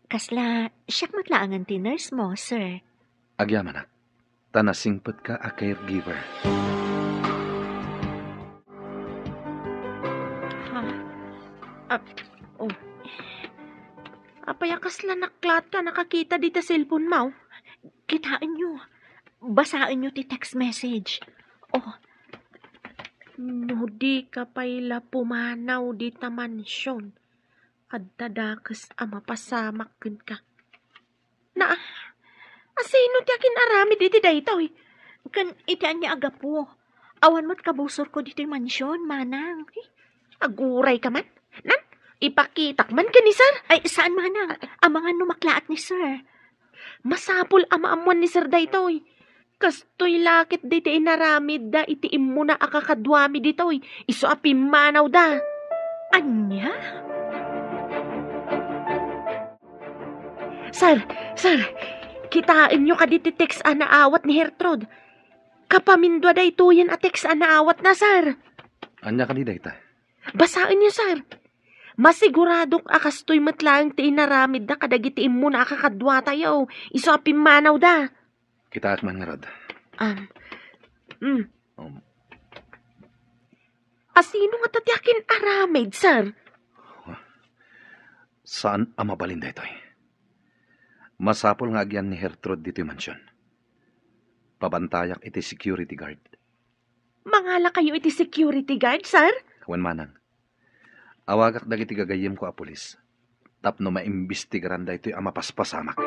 Kasla, siak met laengen ti nurse mo, sir. Agyamanak. Ta nasingpetka a caregiver. Ha? Ap-, oh. Apay a kasla naklatka a nakakita dita cellphone mo? Kitaenyo. Basaenyo ti text message. Oh. No dika pay la pumanaw dita mansion, adda dakes a mapasamak kenka. Na, asino ti akin-aramid iti daytoy? Ken iti ania a gapu? Awan met kabusorko ditoy mansion, manang. Agurayka man? Nan, ipakitak man ken ni sir? Ay, saan, manang. Amangan no maklaat ni sir. Masapul a maammuan ni sir daytoy. Kastoy la ketdi ti inaramidda iti immuna a kakaduami ditoy, isu a pimmanawda. Ania? Sir, sir, kitaenyo kadi ti text a naawat ni Gertrude? Kapamindua daytoyen a text a naawatna, sir. Ania kadi dayta? Basaenyo, sir. Masiguradok a kastoy met laeng ti inaramidda kadagiti immuna a kakaduatayo, isu a pimmanawda. Kitaek man ngarud. Um, mm. Um. Asino ngata ti akin-aramid, sir? Saan a mabalin daytoy. Masapul nga agyan ni Gertrude ditoy mansion. Pabantayak iti security guard. Mangalakayo iti security guard, sir? Wen manang. Awagak dagiti gagayyemko a pulis tapno maimbestigaran daytoy a mapaspasamak.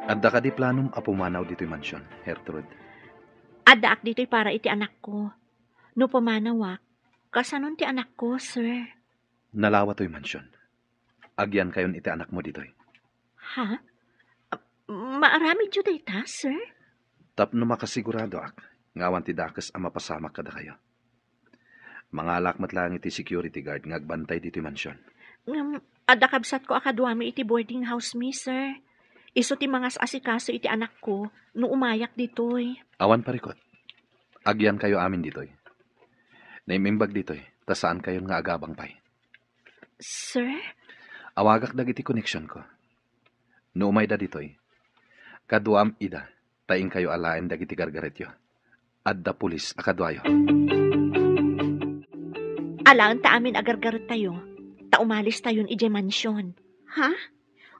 Adda kadi planom a pumanaw ditoy mansion, Gertrude? Addaak ditoy para iti anakko. No pumanawak, kasanon ti anakko, sir? Nalawa toy mansion. Agyankayon iti anakmo ditoy. Ha? Maaramidyo dayta, sir? Tapno makasiguradoak nga awan ti dakes a mapasamak kadakayo. Mangalak met laeng iti security guard nga agbantay ditoy mansion. Ngem, adda kabsatko a kaduami iti boarding house mi, sir. Isu ti mangas-asikaso iti anakko no umayak ditoy. Awan parikot. Agyankayo amin ditoy. Naim-imbag ditoy, ta saankayon nga agabang pay. Sir? Awagak dagiti koneksionko. No umayda ditoy, kaduam ida, ta inkayo alaen dagiti gargaretyo. Adda pulis a kaduayo. Alaen ta amin a gargarettayo, ta umalistayon idiay mansion. Ha?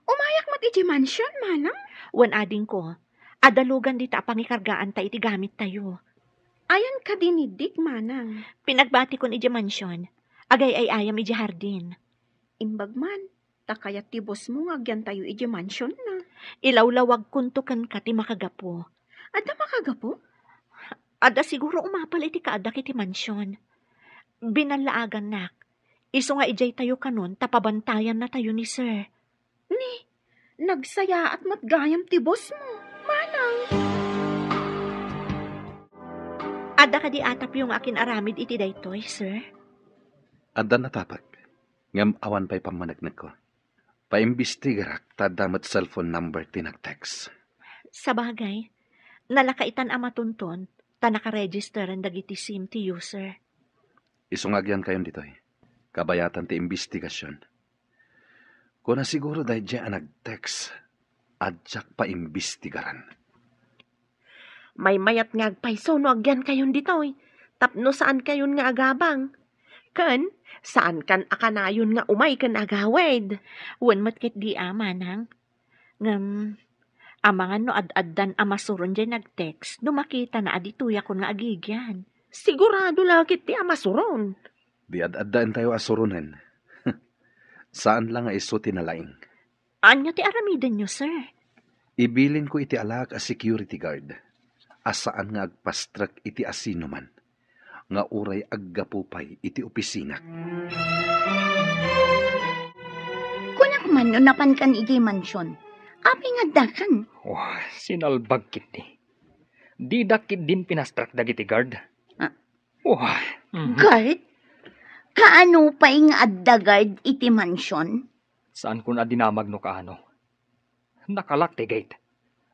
Umayak met idiay mansion, manang? Wen adingko, adalugan dita a pangikargaanta iti gamittayo. Ayan kadi ni Dick, manang? Pinagbatikon idiay mansion. Agay-ay-ayam idiay hardin. Imbag man, ta kayat ti bossmo nga agyantayo idiay mansion na. Ilawlawagkonto kenka ti makagapu. Adda makagapu? Adda siguro umapal iti kaaddak iti mansion. Binallaagannak. Isu nga idiay tayo kanon ta pabantayannatayo ni sir. Ni, nagsayaat met gayam ti bossmo, manang. Adda kadi atapyo nga akin-aramid iti daytoy, sir? Adda natapek, ngem awan pay pammaneknekko. Paimbestigarak ta adda met cellphone number ti nag-text. Sabagay, nalakaitan a matunton ta nakaregisteren dagiti sim ti user. Isu nga agyankayon ditoy. Kabayatan ti imbestigasion. Kuna siguro daydiay a nag-text, a diak paimbestigaran. Maymayat nga agpayso no agyankayon ditoy, tapno saankayon nga agabang. Ken, saankan a kanayon nga umay ken agawid. Wen met ketdi a, manang. Ngem, amangan no ad-addan a masuron diay nag-text no makitana a ditoyakon nga agigian. Sigurado la ketdi a masuron. Di ad-addaentayo a suronen. Saan la nga isu ti nalaing. Ania ti aramidenyo, sir? Ibilinko iti alaak a security guard a saan nga agpastrek iti asinoman nga uray aggapu pay iti opisinak. Kunak man no napankan idiay mansion. Apay nga addakan? Oh, sinalbag ketdi. Didak ketdin pinastrek dagiti guard. Ah. Oh. Mhm. Guard? Kaano pay nga adda guard iti mansion? Saankon a dinamag no kaano. Nakalak ti gate.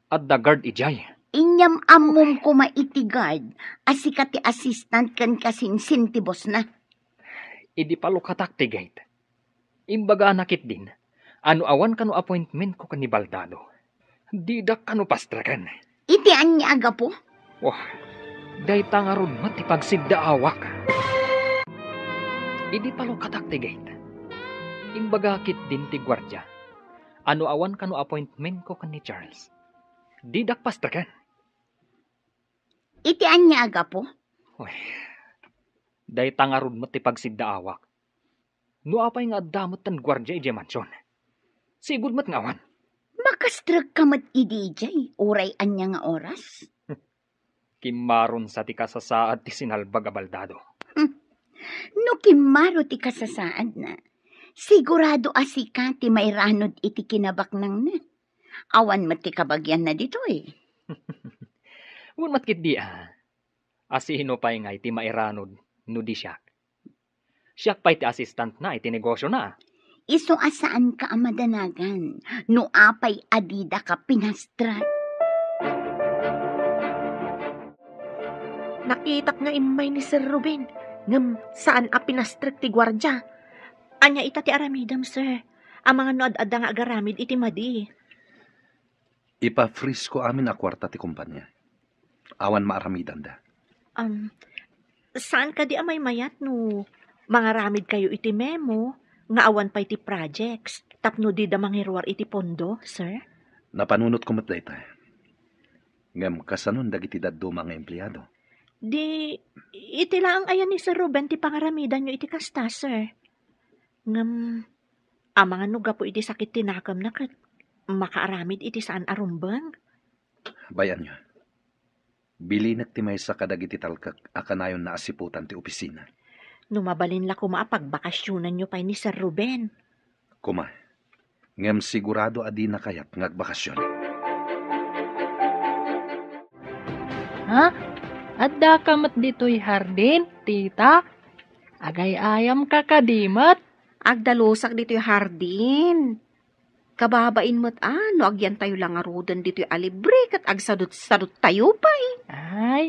Adda guard idiay. Inyam-ammom koma iti guard a sika ti assistant ken kasinsin ti bossna. Idi palukatak ti gate, imbagana ketdin a no awan kano appointmentko ken ni Baldado, didak kano pastreken. Iti ania a gapu? Wah, dayta ngarud met ti pagsiddaawak. Idi palukatak ti gate, imbaga ketdin ti guardia a no awan kano appointmentko ken ni Charles, didak pastreken. Iti ania a gapu? Uy, dayta ngarud met ti pagsiddaawak. No apay nga adda met ti guardia idiay mansion, sigud met nga awan. Makastrekka met idi idiay, uray ania nga oras? Kimmaron sa ti kasasaad ti sinalbag a baldado. Hmm. No kimmaro ti kasasaadna, sigurado a sika ti mairanod iti kinabaknangna. Awan met ti kabagianna ditoy. Wen met ketdi a, asino pay ngay ti mairanod no di siak? Siak pay ti assistantna iti negosiona. Isu a saanka a madanagan no apay a didaka pinastrek. Nakitak nga immay ni Sir Ruben, ngem saan a pinastrek ti guardia. Ania ita ti aramidem, sir? Amangan no ad-adda nga agaramid iti madi. Ipa-freeze ko amin a kuarta ti kumpania. Awan maaramidanda. Um, saan kadi a maymayat no mangaramidkayo iti memo nga awan pay ti projects tapno dida mangiruar iti pondo, sir? Napanunotko met dayta. Ngem kasanon dagiti dadduma nga empleado? Di, iti laeng aya ni Sir Ruben ti pangaramidanyo iti kasta, sir? Ngem, amangan no gapu iti sakit ti nakemna ket makaaramid iti saan a rumbeng? Bay-anyo. Bilinek ti maysa kadagiti talkek a kanayonna a siputan ti opisina. No mabalin la koma a pagbakasionanyo pay ni Sir Ruben. Koma, ngem sigurado a dina kayat nga agbakasyon. Ha? Addaka met ditoy hardin, tita? Agay-ayamka kadi met? Agdalusak ditoy hardin. Kababain met a no agyantayo la ngaruden ditoy a libre ket agsadut-saduttayo pay. Ay,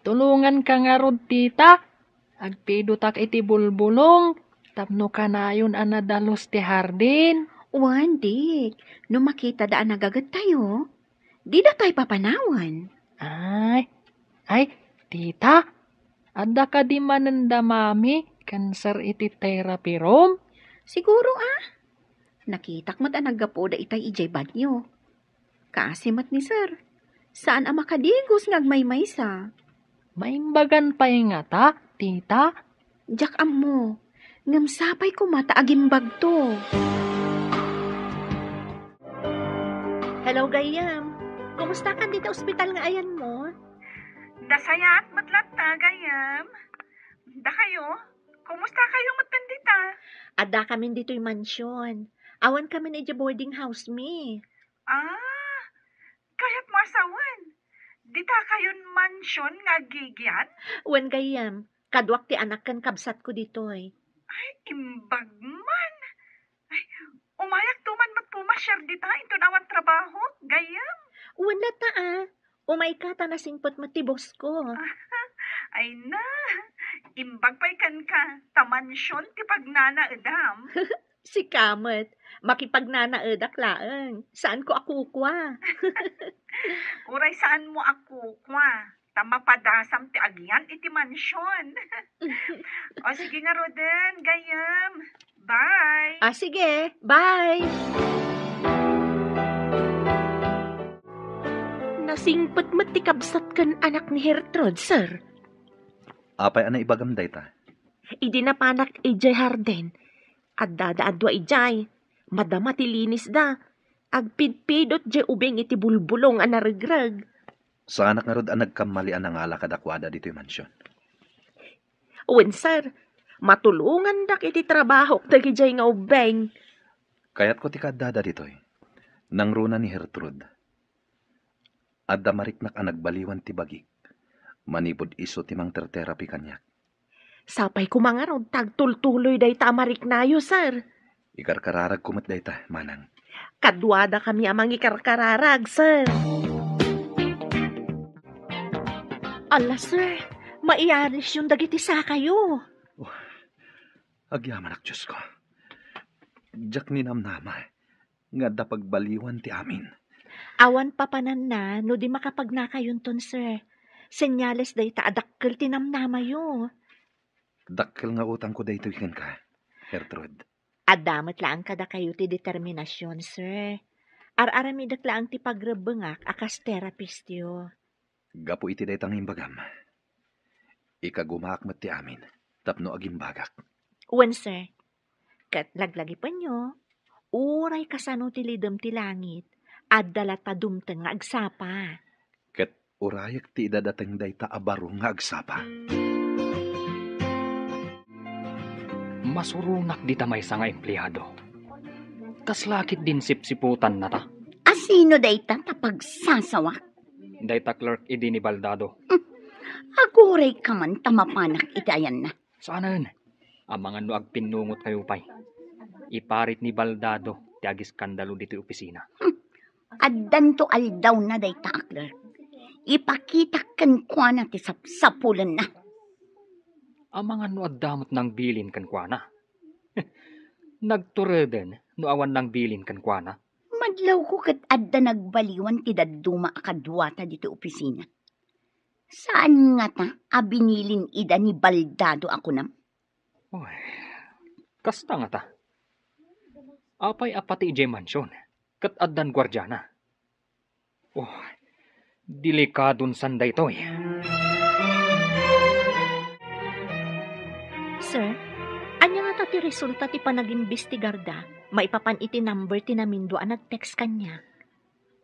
tulonganka ngarud, tita. Agpidotak iti bulbulong tapno kanayon a nadalus ti hardin. Wen, Dik, no makitada a nagagettayo, dida pay papanawen. Ay, ay, tita, adda kadi manen da mami ken sir iti therapy room? Siguro a. Nakitak met a naggapuda itay idiay banyo. Kaasi met ni sir. Saan a makadigos nga agmaymaysa. Maimbagan pay ngata, tita? Diak ammo. Ngem sapay koma ta agimbagto. Hello, gayyem. Kumustakan dita ospital nga ayanmo? Nasayaat met latta, gayyem. Dakayo? Kumustakayo metten dita? Addakamin ditoy mansion. Awankamin idiay boarding house mi. Ah, kayatmo a sawen, dita kayon mansion nga aggigyan? Wen, gayyem, kaduak ti anak ken kabsatko ditoy. Ay, imbag man. Ay, umayakto man met pumasiar dita inton awan trabaho, gayyem? Wen latta a. Umayka ta nasingpet met ti bossko. Ay na, imbag pay kenka, ta mansion ti pagnanaedam. Sika met, makipagnanaedak laeng. Saanko a kukua. Uray saanmo a kukua, ta mapadasam ti agyan iti mansion. O sige ngaruden, gayyem. Bye. Ah, sige. Bye. Nasingpet met ti kabsat ken anak ni Gertrude, sir. Apay a naibagam dayta? Idi napanak idiay hardin, addada a dua idiay. Madama ti linisda. Agpidpidot diay ubing iti bulbulong a naregreg. Saanak ngarud a nagkammali a nangala kadakuada ditoy mansion. Wen, sir, matulongandak iti trabahok dagidiay nga ubbing. Kayatko ti kaaddada ditoy. Nangruna ni Gertrude. Adda mariknak a nagbaliwan ti bagik. Manipud isu ti mangterterapi kaniak. Sapay koma ngarud ta agtultuloy dayta a mariknayo, sir. Ikarkararagko met dayta, manang. Kaduadakami a mangikarkararag, sir. Ala, sir, maiarisyon dagiti sakayo. Oh, agyamanak, Diosko. Diak ninamnama nga adda pagbaliwan ti amin. Awan papananna no di makapagnakayonton, sir. Senyales dayta a dakkel ti namnamayo. Dakkel nga utangko daytoy kenka, Gertrude. Adda met laeng kadakayo ti determinasion, sir. Ar-aramidek laeng ti pagrebbengak a kas therapistyo. Gapu iti dayta nga imbagam, ikagumaak met ti amin tapno agimbagak. Wen, sir. Ket laglagipenyo, uray kasano ti lidem ti langit, adda latta dumteng nga agsapa. Ket urayek ti idadateng dayta a baro nga agsapa. Masuronak dita maysa nga empleado. Kasla ket din sipsiputanna ta? A sino dayta ta pagsasawak? Dayta clerk idi ni Baldado. Hmm. Aguray ka man ta mapanak iti ayanna. Saanen. Amangan no agpinnungotkayo pay. Iparit ni Baldado ti agiskandalo ditoy opisina. Hmm. Addanto aldawna dayta a clerk. Ipakitak kenkuana ti sapsapulenna. Amangan no adda met nangbilin kenkuana. Nagtureden no awan nangbilin kenkuana. Madlawko ket adda nagbaliwan ti dadduma a kaduata ditoy opisina. Saan ngata a binilin ida ni Baldado a kunam? Oy, kasta ngata. Apay a pati idiay mansion, ket addan guardiana. Oh, delikadon san daytoy. Sir, ania ngata ti resulta ti panagimbestigarda maipapan iti number ti namindua a nag-text kaniak?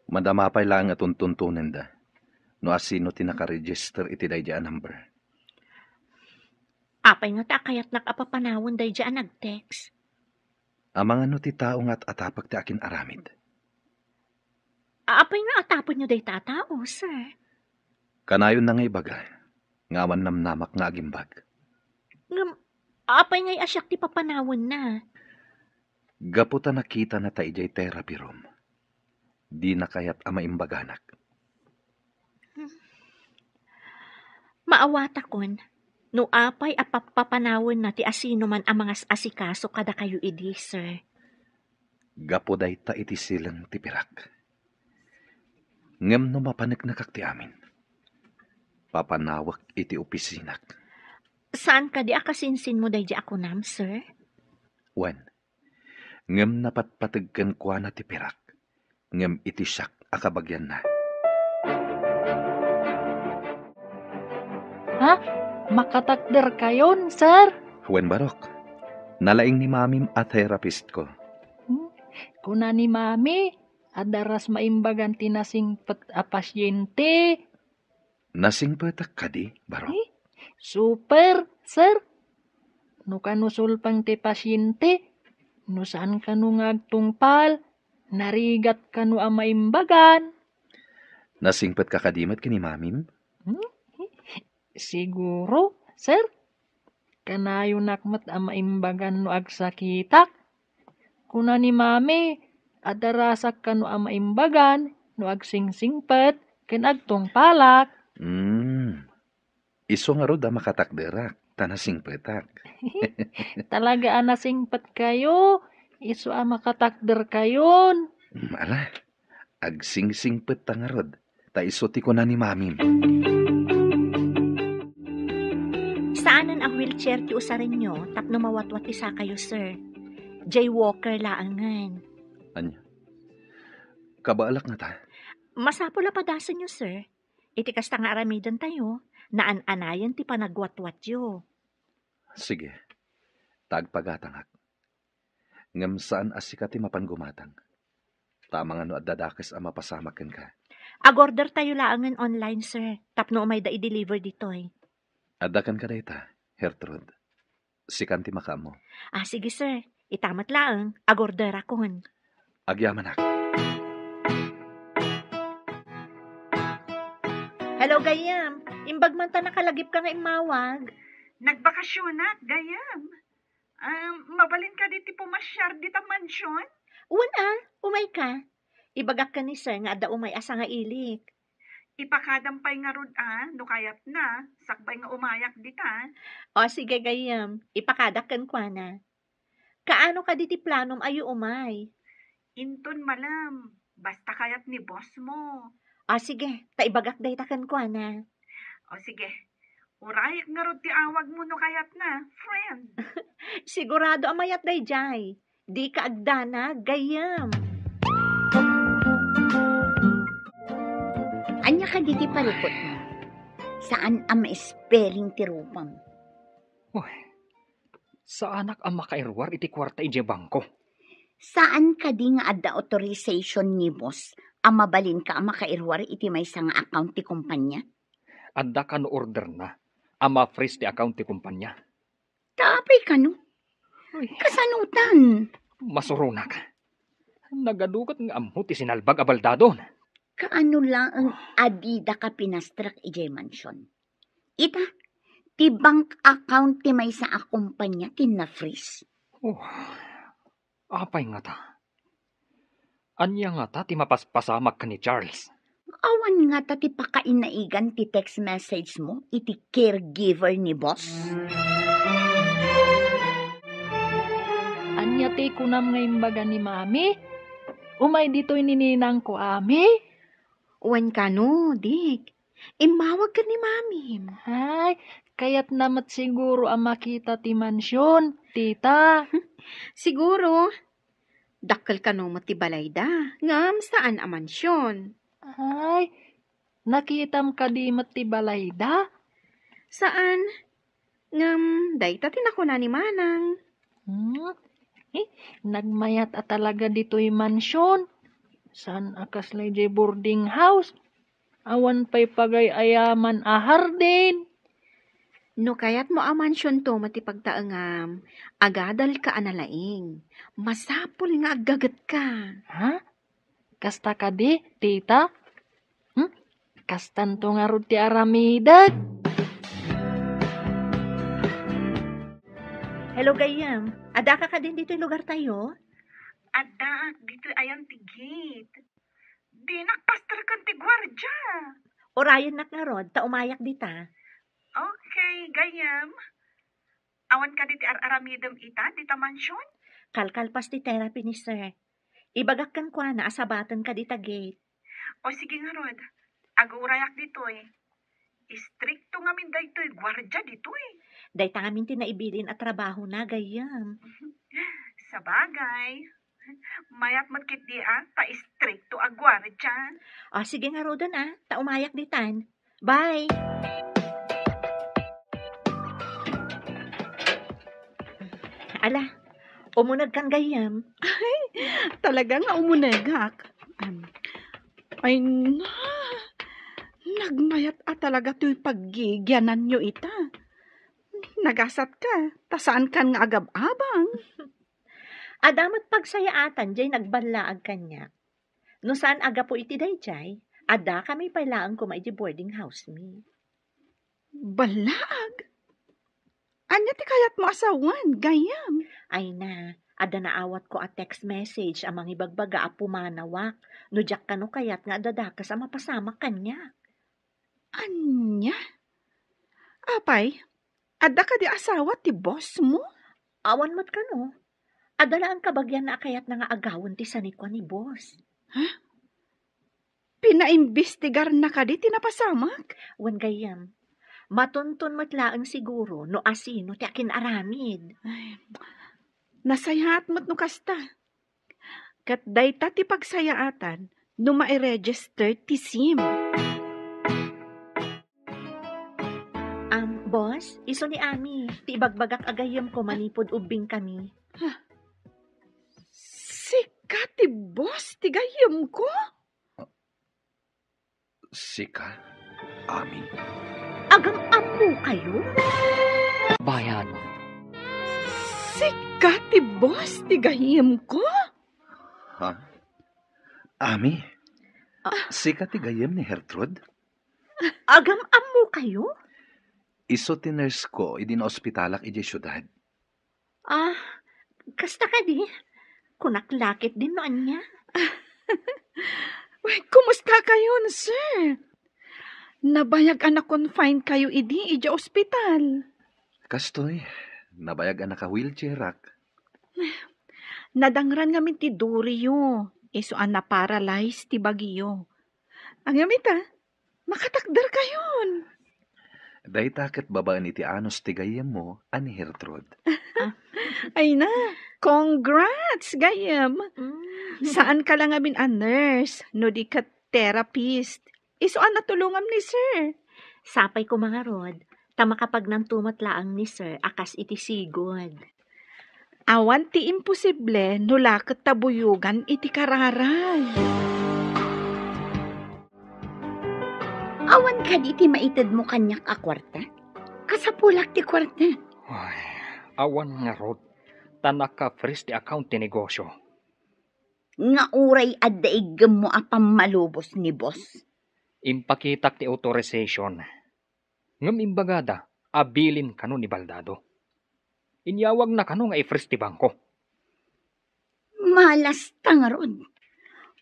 Madama pay laeng a tuntuntonenda no asino ti nakaregister iti daydi a number. Apay ngata a kayatnak a papanawen daydi a nag-text? Amangan no ti tao nga at-atapek ti akin-aramid. Apay nga atapenyo dayta a tao, sir? Kanayonna nga ibaga nga awan namnamak nga agimbag. Ngem, apay ngay a siak ti papanawenna? Gapu ta nakitana ta idiay therapy room, dina kayat a maimbaganak. Maawatakon no apay a pappapanawenna ti asinoman a mangas-asikaso kadakayo idi, sir. Gapu dayta iti silen ti pirak. Ngem no mapaneknekak ti amin, papanawek iti opisinak. Saan kadi a kasinsinmo daydi a kunam, sir? Wen, ngem napatpateg kenkuana ti pirak, ngem iti siak a kabagianna. Ha? Makatakderkayon, sir? Wen, Barok. Nalaing ni Mamim a therapist ko. Hmm? Kuna ni Mami, adda ras maimbagan ti nasingpet a pasyente. Nasingpetak kadi, Barok? Eh, super, sir. No kano sulpeng ti pasyente, no saan kano nga agtungpal, narigat kano a maimbagan. Nasingpetka kadi met ken ni Mamim? Hmm? Siguro, sir. Kanayonak met a maimbagan no agsakitak. Kuna ni Mami, adda rasak kano a maimbagan no agsingsingpet ken agtungpalak. Hmm. Isu ngarud a makatakderak, ta nasingpetak. Talaga a nasingpetkayo, isu a makatakderkayon. Hmm, ala, agsingsingpet ta ngarud, ta isu ti kuna ni Mamim. Saanen a wheelchair ti usarenyo tapno mawatwat ti sakayo, sir. Jaywalker laengen. Ania? Kabaelak ngata? Masapul a padasenyo, sir. Iti kasta nga aramidentayo, naan-anayen ti panagwatwatyo. Sige, ta agpagatangak. Ngem saan a sika ti mapan gumatang. Ta amangan no adda dakes a mapasamak kenka. Agordertayo laengen online, sir, tapno umayda i-deliver ditoy. Adda kenka dayta, Gertrude. Sikan ti makaammo. Ah, sige, sir. Ita met laeng, agorderakon. Agyamanak. Hello, gayyem. Imbag man ta nakalagipka nga immawag. Nagbakasionak, gayyem. Um, mabalin kadi ti pumasyar dita mansion? Wen a, umayka. Ibagak ken ni sir nga adda umay a sangailik. Ipakadam pay ngarud a, no kayatna, sakbay nga umayak dita. O, sige, gayyem. Ipakadak kenkuana. Kaano kadi ti planom a umay? Inton malem, basta kayat ni boss mo. O, sige, ta ibagak dayta kenkuana. O, sige. Urayek ngarud ti awagmo no kayatna, friend. Sigurado a mayat daydiay. Dika agdanag, gayyem. Ania kadi ti parikutmo? Saan a ma-spelling ti rupam. Uy, saanak a makairuar iti kuarta idiay bangko. Saan kadi nga adda authorization ni boss a mabalinka a makairuar iti maysa nga account ti kumpanya? Adda kano orderna a ma-freeze ti account ti kumpanya. Ta apay kano? Uy. Kasanotan? Masuronak. Nagaduket nga ammo ti sinalbag a baldadon. Kaano laeng a didaka pinastrek idiay mansion? Ita, ti bank account ti maysa a kumpanya ti na-freeze. Oh, apay ngata? Ania ngata ti mapaspasamak ken ni Charles? Awan ngata ti pakainaigan ti text message mo iti caregiver ni boss? Ania ti kunam nga imbaga ni Mami? Umay ditoy ni ninangko, Ami? Wen kano, Dick. Immawag ken ni Mamim. Ay, kayatna met siguro a makita ti mansion, tita. Siguro. Dakkel kano met ti balayda, ngem saan a mansion. Ay, nakitam kadi met ti balayda? Saan. Ngem dayta ti nakuna ni Manang. Hmm? Eh, nagmayat a talaga ditoy mansion. Saan a kasla idiay boarding house? Awan pay pagay-ayaman a hardin. No kayatmo a mansionto met ti pagtaengam, agadalka a nalaing. Masapul nga aggagetka. Ha? Kasta kadi, tita? Hmm? Kastanto ngarud ti aramidek? Hello, gayyem. Adda ka kadin ditoy lugar tayo? Addaak ditoy ayan ti gate. Dinak pasterken ti guardia. Urayennak ngarud, ta umayak dita. Okay, gayyem. Awan kadi ti ar-aramidem ita, dita mansion? Kalkalpas ti therapy ni sir. Ibagak kenkuana a sabaten ka dita gate. O sige ngarud, agurayak ditoy. Istrikto ngamin daytoy guardia ditoy. Dayta ngamin ti naibilin a trabahona, gayyem. Sabagay. Mayat met ketdi a, ta istrikto a guardia. O, sige ngaruden a, ta umayak ditan. Bye! Ala, umunegkan gayyem. Ay, talaga nga umunegak. Am, ay, na, nagmayat a talaga toy paggigiananyo ita. Nagasat ka, ta saan kan nga agab-abang. Adda met pagsayaatan jay nagballaag kaniak. No saan a gapu iti dayjay, adda kami pay laeng koma iti boarding house mi. Ballaag? Ania ti kayatmo a sawen, gayyem? Ay na, adda naawatko a text message a mangibagbaga a pumanawak no diak kano kayat nga adda dakes a mapasamak kaniak. Ania? Apay, adda kadi asawa ti boss mo? Awan met kano. Adda laeng kabagianna a kayatna nga agawen ti sanikua ni boss. Ha? Pinaimbestigarna kadi ti napasamak? Wen gayyem, matunton met laeng siguro no asino ti akin-aramid. Ay, nasayaat met no kasta. Ket dayta ti pagsayaatan no mai-register ti sim. Am, boss, isu ni Ami, ti ibagbagak a gayyemko manipud ubbing kami. Sika ti boss ti gayyemko? Sika, Ami? Agam-ammo kayo? Bayan. Sika ti boss ti gayyemko? Ha? Ami? Ah. Sika ti gayyem ni Gertrude? Agam-ammo kayo? Isu ti nurse ko idi naospitalak idiay siudad. Ah, kasta kadi? Kunak la ketdin no ania. Uy, kumusta kayon, sir? Nabayag a na-confine kayo idi idiay ospital. Kastoy, nabayag a naka-wheelchairak. Nadangran ngamin ti duriyo, isu a na-paralyze ti bagiyo. Ngem ita, makatakder kayon. Dayta ket babaen iti anus ti gayyemmo a ni Gertrude. Ay na, congrats, gayyem. Mm. Saan ka la ngamin a nurse, no di ket therapist. Isu a natulongam ni sir. Sapay koma ngarud, ta makapagnanto met laeng ni sir a kas iti sigud. Awan ti imposible no la ket ta buyogan iti kararay. Awan kadi ti maitedmo kaniak a kuarta? Kasapulak ti kuarta. Ay, awan ngarud, ta naka-freeze ti account ti negosyo. Nga uray adda iggemmo a pammalubos ni boss. Impakitak ti authorization. Ngem imbagada a bilin kano ni Baldado. Inyawagna kano nga i-freeze ti bangko. Malasta ngarud.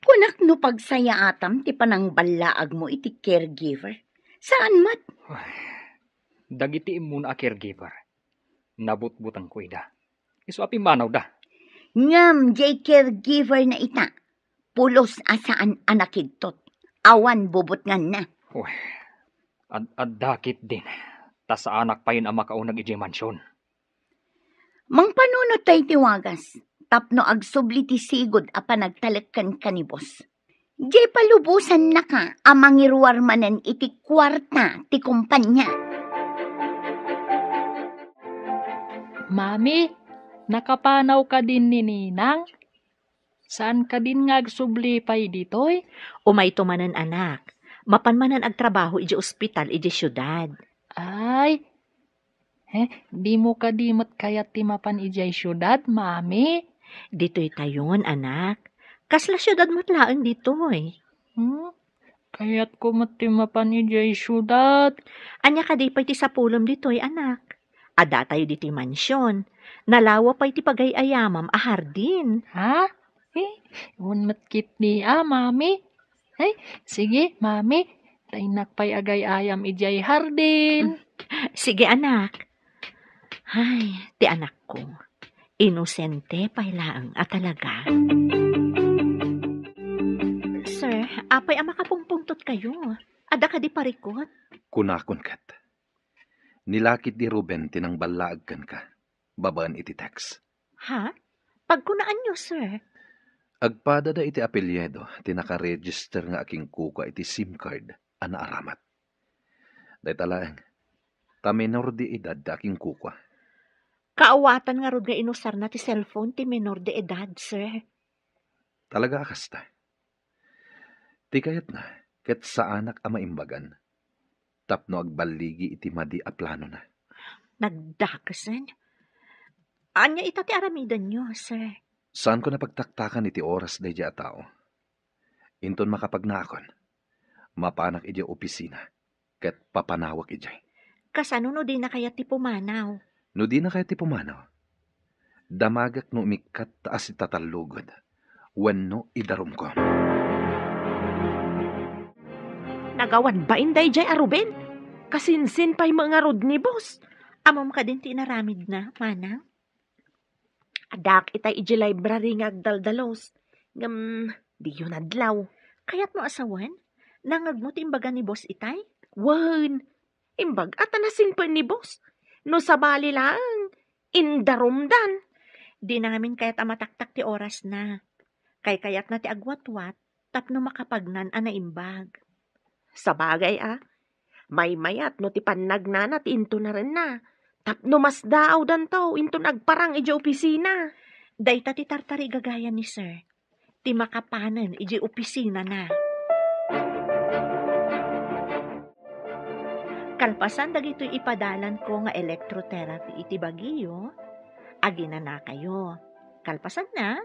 Kunak no pagsayaatam ti panangballaagmo iti caregiver. Saan met? Ay, dagiti immuna a caregiver, nabutbutengko ida. Isu a pimmanawda. Ngem diay caregiver na ita, pulos a saan a nakidtot. Awan bubutnganna. Uy, ad-, adda ketdin, ta saanak payen a makauneg idiay mansion. Mangpanunot tayo ti wagas, tapno agsubli ti sigud a panagtalek kenka ni boss. Diay palubosannaka a mangiruar manen iti kuarta ti kompania. Mami, nakapanaw kadin ni Ninang? Saan kadin nga agsubli pay ditoy? Umayto manen, anak. Mapan manen agtrabaho idiay ospital idiay siudad. Ay, eh, dimo kadi met kayat ti mapan idiay siudad, Mami? Ditoytayon, anak. Kasla siudad met laeng ditoy. Hmm? Kayatko met ti mapan idiay siudad. Ania kadi pay ti sapulem ditoy, anak? Addatayo ditoy mansion. Nalawa pay ti pagay-ayamam a hardin. Ha? Eh, wen met ketdi a, Mami. Ay, sige, Mami. Ta innak pay agay-ayam idiay hardin. Sige, anak. Ay, ti anakko. Inosente pay laeng a talaga. Sir, apay a makapungpungtotkayo? Adda kadi parikut? Kunakon ket. Ni lakit di Ruben ti nangballaag kenka, babaen iti text. Ha? Pagkunaanyo, sir? Agpadada iti apelyido ti nakaregister nga akinkukua iti SIM card a naaramat. Dayta laeng, ta menor de edad ti akinkukua. Kaawatan ngarud nga inusarna ti cellphone ti menor de edad, sir? Talaga a kasta. Ti kayatna, ket saanak a maimbagan tapno agballigi iti madi a planona. Nagdakesen? Ania ita ti aramidenyo, sir? Saanko napagtaktakan iti oras daydiay a tao. Inton makapagnaakon, mapanak idiay opisina ket papanawek idiay. Kasano no dina kayat ti pumanaw? No dina kayat ti pumanaw, damagek no umikkat ta asitatallogen wenno idarumko. Nagawad bain daydiay a Ruben? Kasinsin pay met ngarud ni boss. Ammom kadin ti inaramidna, manang? Addaak itay idiay library nga agdaldalos. Ngem, diyo nadlaw. Kayatmo a sawen? Nangngegmo ti imbaga ni boss itay? Wen, imbag-a ta nasingpet ni boss. No sabali laeng, indarumdan. Dina ngamin kayat a mataktak ti orasna. Kaykayatna ti agwatwat tapno makapagnan a naimbag. Sabagay a, maymayat no ti pannagnana ti intunarenna, tapno masdaawdanto inton agparang idiay opisina. Dayta ti tartarigagayan ni Sir, ti makapanen idiay opisinana. Kalpasan dagitoy ipadalanko nga electrotherapy iti bagiyo, aginanakayo. Kalpasanna,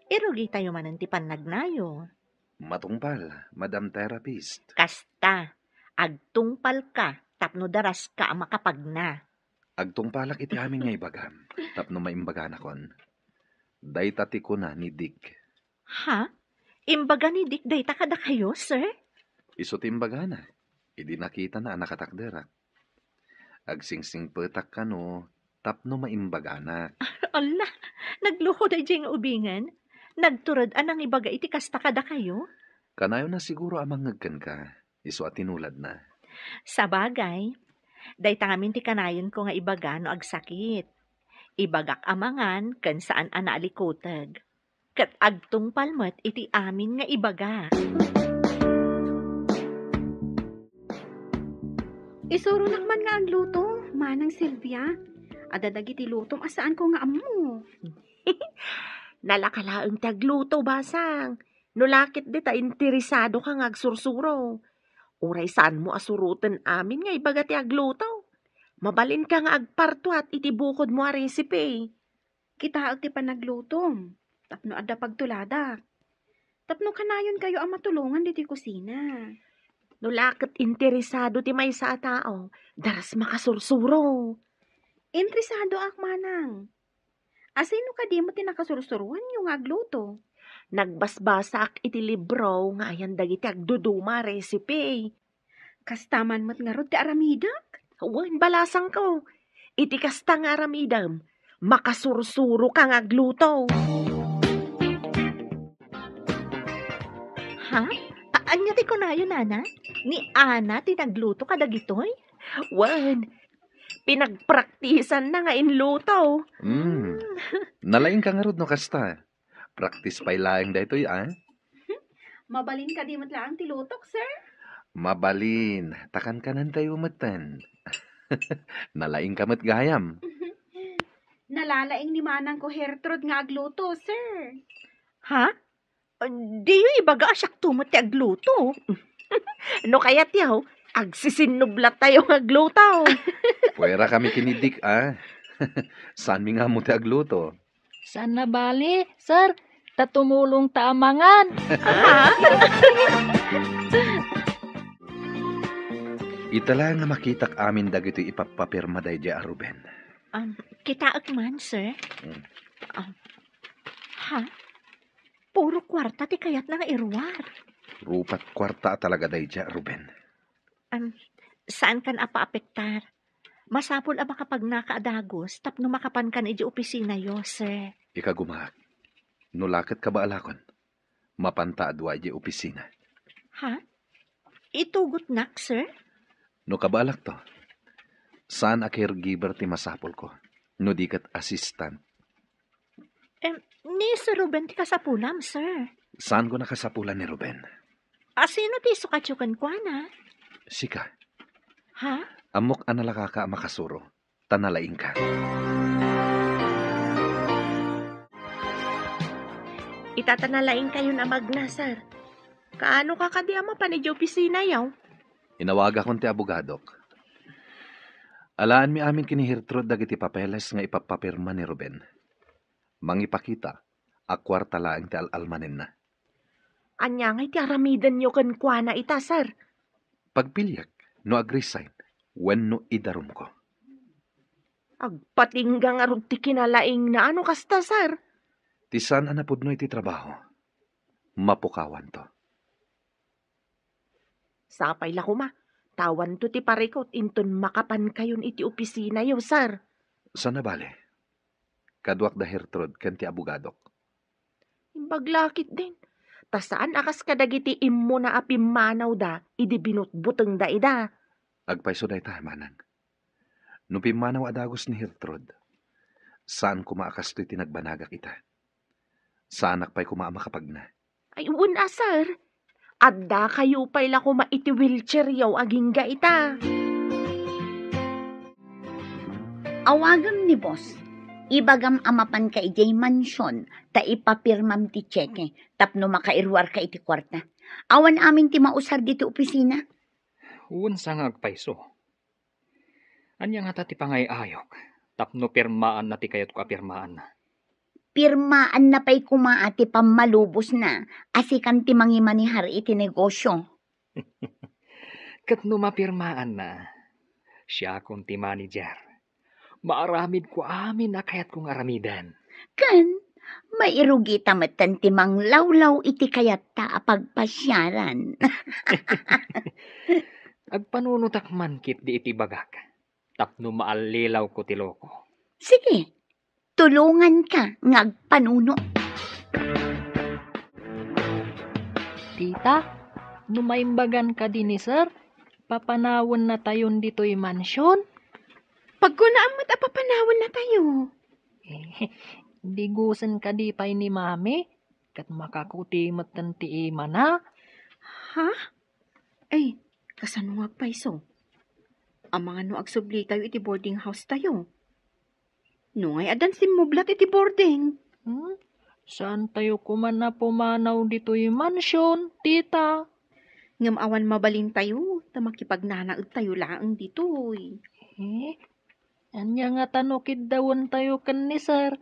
irugitayo manen ti pannagnayo. Matungpal, Madam Therapist. Kasta, agtungpalka tapno daraska a makapagna. Agtungpalak iti amin nga ibagam tapno maimbaganakon. Dayta ti kuna ni Dick. Ha? Imbaga ni Dick dayta kadakayo, sir? Isu ti imbagana idi nakitana a nakatakderak. Agsingsingpetak kano tapno maimbaganak. Alla, nagluko daydiay nga ubingen. Nagtured a nangibaga iti kasta kadakayo. Kanayon a siguro a mangngeg kenka, isu a tinuladna. Sabagay, dayta ngamin ti kanayenko nga ibaga no agsakit. Ibagak a mangan ken saan a naalikuteg. Ket agtungpal met iti amin nga ibaga. Isuronak man nga agluto, Manang Silvia. Adda dagiti lutom a saanko nga ammo. Nalaka laeng ti agluto, basang. No lakit dita interesado ka nga agsursuro. Uray saanmo a suroten amin nga ibaga ti agluto. Mabalinka nga agpartuat iti bukodmo a recipe. Kitaek ti panaglutom, tapno adda pagtuladak. Tapno kanayonkayo a matulongan ditoy kusina. No la ket interesado ti maysa a tao, daras makasursuro. Interesadoak, manang. Asino kadi met ti nakasursuroanyo nga agluto? Nagbasbasaak iti libro nga ayan dagiti agduduma a recipe. Kasta man met ngarud ti aramidek? Wen, balasangko. Iti kasta nga aramidem, makasursuroka nga agluto. Ha? A-, ania ti kunayo, Nana? Ni Ana ti nagluto kadagitoy? Wen, pinagpraktisanna nga inluto. Mm. Nalaingka ngarud no kasta. Praktis pay laeng daytoy, a? Mabalin kadi met laeng ti lutok, sir? Mabalin. Ta kankanentayo metten. Nalaingka met gayam. Nalalaing ni manangko Gertrude nga agluto, sir. Ha? Diyo ibaga a siakto met ti agluto. No kayatyo, agsisinnublatayo nga agluto. Puwera kami ken ni Dick, a. Saanmi nga ammo ti agluto. Saan a bale, sir, ta tumulongta a mangan. Ita la nga makitak amin dagitoy ipappapirma daydiay a Ruben. Um, kitaek man, sir. Mm. Um, ha? Puro kuarta ti kayatna nga iruar. Rupat kuarta a talaga daydiay a Ruben. Um, saankan a paapektar. Masapul a makapagnaka a dagus tapno makapankan idiay opisinayo, sir. Ikagumaak. No la ket kabaalakon, mapanta a dua idiay opisina. Ha? Itugotnak, sir? No kabaalakto, saan a caregiver ti masapulko, no di ket assistant. Em, ni Sir Ruben ti kasapulam, sir. Saanko a kasapulan ni Ruben? A, sino ti isukatyo kenkuana? Sika. Ha? Ammok a nalakaka a makasuro, ta nalaingka. Ita ta nalaingkayon a magna, sir. Kaano ka kadi a mapan idiay opisinayo? Inawagakon ti abogadok. Alaanmi amin ken ni Gertrude dagiti papeles nga ipappapirma ni Ruben. Mangipakita a kuarta laeng ti al-almanenna. Ania ngay ti aramidenyo kenkuana ita, sir? Pagpiliek no ag-resign wenno idarumko. Agpatingga ngarud ti kinalaingna no kasta, sir. Ti saan a napudno iti trabaho, mapukawanto. Sapay la koma, ta awanto ti parikut inton makapankayon iti opisinayo, sir. Saan a bale. Kaduak da Gertrude ken ti abogadok. Imbag la ketdin, ta saan a kas kadagiti immuna a pimmanawda idi binutbutengda ida. Agpayso dayta, manang. No pimmanaw a dagus ni Gertrude, saan koma a kastoy ti nagbanagak ita. Saanak pay koma a makapagna. Ay, wen a, sir. Addakayo pay la koma iti wheelchairyo agingga ita. Awagem ni boss. Ibagam a mapanka idiay mansion ta ipapirmam ti tseke tapno makairuarka iti kuarta. Awan amin ti mausar ditoy opisina. Wen sa nga agpayso. Ania ngata ti pangay-ayok tapno pirmaanna ti kayatko a pirmaanna? Pirmaanna pay koma a ti pammalubosna a sikan ti mangimanihar iti negosio. Ket no mapirmaanna, siakon ti manager. Maaramidko amin a kayatko nga aramiden. Ken, mairugita metten ti manglawlaw iti kayatta a pagpasiaran. Agpanunotak man ketdi iti bagak, tapno maallilawko ti loko. Sige, tulonganka nga agpanuno. Tita, no maimbagan kadi ni Sir, papanawennatayon ditoy mansion? Pagkunaan met a papanawennatayo. Eh, digusen kadi pay ni Mami, ket makakuti metten ti imana. Ha? Ay, kasano nga agpayso? Amangan no agsublitayo iti boarding house tayo. No ngay addan simmublat iti boarding. Hmm? Saantayo koma a pumanaw ditoy mansion, tita? Ngem awan mabalintayo, ta makipagnanaedtayo laeng ditoy. Eh, ania ngata no kiddawentayo ken ni Sir?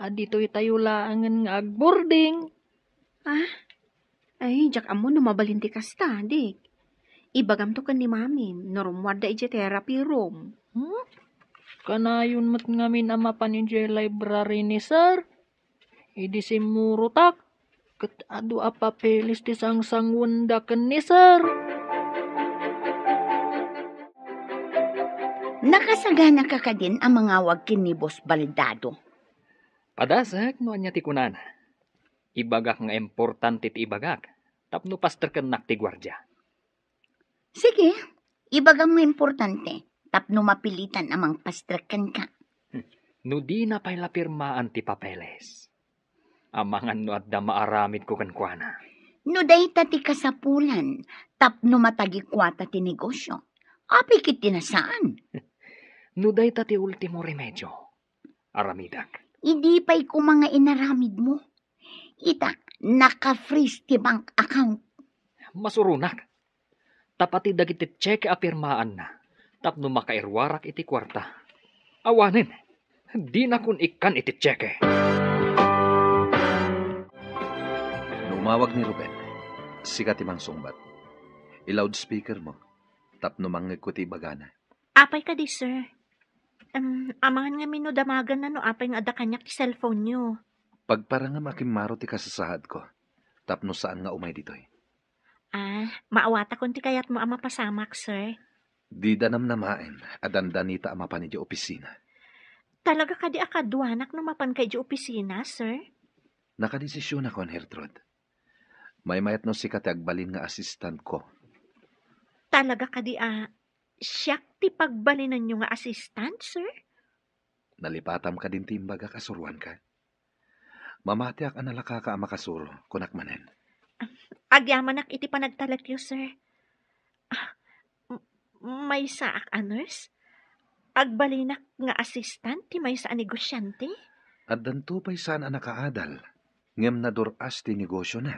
A ditoytayo laengen nga agboarding. Ah? Ay, diak ammo no mabalin ti kasta, Dik. Ibagamto ken ni Mami, no rummuarda idiay therapy room. Hmm? Kanayon met ngamin a mapan idiay library ni Sir. Idi simmurotak, ket adu a papeles ti sangsanguenda ken ni Sir. Nakasagana ka kadin a mangawag ken ni Boss Baldado? Padasek no ania ti kunana. Ibagak nga importante ti ibagak tapno pastrekennak ti guardia. Sige, ibagam nga importante tapno mapilitan a mangpastrek kenka. No dina pay la pirmaan ti papeles. Amangan no adda maaramidko kenkuana. No dayta ti kasapulan tapno matagikuata ti negosio, apay ket ti nasaan? No dayta ti ultimo remedio, aramidek. Idi pay koma nga inaramidmo. Ita, naka-freeze ti bank account. Masuronak. Ta pati dagiti tseke a pirmaanna tapno makairuarak iti kuarta. Awanen, dinakon ikkan iti tseke. No umawag ni Ruben, sika ti mangsungbat. I-loudspeaker mo tapno mangngegko ti ibagana. Apay kadi, sir? Em, amangan ngamin no damaganna no apay nga adda kaniak ti cellphone-yo. Pagparangam a kimmaro ti kasasaadko tapno saan nga umay ditoy. Ah, maawatakon ti kayatmo a mapasamak, sir. Dida namnamaen a dandanita a mapan idiay opisina. Talaga kadi a kaduanak no mapanka idiay opisina, sir? Nakadesisionakon, Gertrude. Maymayat no sika ti agbalin nga assistant-ko. Talaga kadi a siak ti pagbalinanyo nga assistant, sir? Nalipatam kadin ti imbagak a suroanka? Mamatiak a nalakaka a makasuro, kunak manen. Agyamanak iti panagtalekyo, sir. Ah, m-, maysaak a nurse? Agbalinak nga assistant ti maysa a negosiante? Addanto pay saan a nakaadal, ngem nadur-as ti negosiona.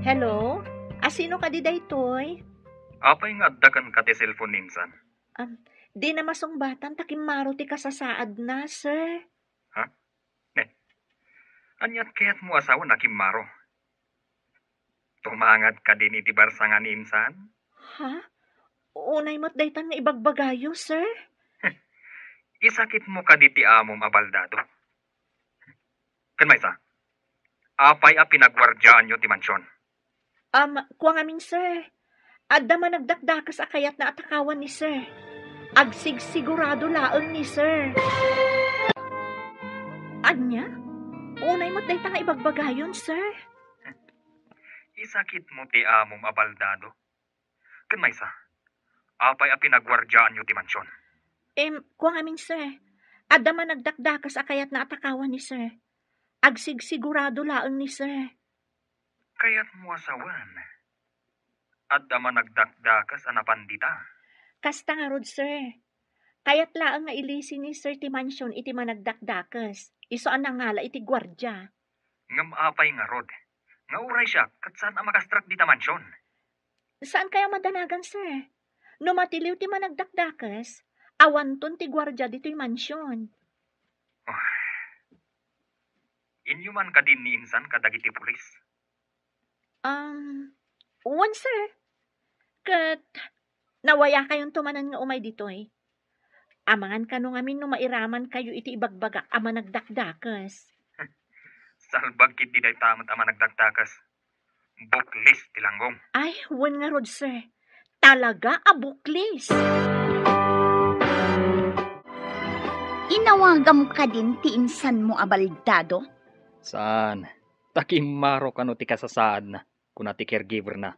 Hello? Asino kadi daytoy? Apay nga adda kenka ti cellphone ni insan? Um, dina masungbatan ta kimmaro ti kasasaadna, sir. Ha? Ne? Aniat kayatmo a sawen a kimmaro? Tumangad kadin iti barsangan ni insan? Ha? Unay met daytan nga ibagbagayo, sir. Isakitmo kadi ti amom a baldado. Ken maysa, apay a pinaguardiaanyo ti mansion? Um, kua ngamin, sir. Adda managdakdakes a kayatna a takawan ni sir. Agsigsigurado laeng ni sir. Ania? Unay met dayta nga ibagbagayon, sir. Isakitmo ti amom a baldado. Ken maysa, apay a pinaguardiaanyo ti mansion? Em, kua ngamin, sir. Adda managdakdakes a kayatna a takawan ni sir. Agsigsigurado laeng ni sir. Kayatmo a sawen, adda managdakdakes a napan dita? Kasta ngarud, sir. Kayat laeng nga ilisi ni sir ti mansion iti managdakdakes. Isu a nangala iti guardia. Ngem apay ngarud, nga uray siak ket saan a makastrak dita mansion? Saan kaya madanagan, sir? No matiliw ti managdakdakes, awanton ti guardia ditoy mansion. Ah. Inyo man kadin ni insan kadagiti pulis? Um, wen, sir. Ket nawayakayonto manen nga umay ditoy. Amangan kano ngamin no mairamankayo iti ibagbagak a managdakdakes. Salbag ketdi dayta met a managdakdakes. Buklis ti langgong. Ay, wen ngarud, sir. Talaga a buklis. Inawagam kadin ti insanmo a baldado? Saan. Ta kimmaro kano ti kasasaadna, kuna ti caregiver-na.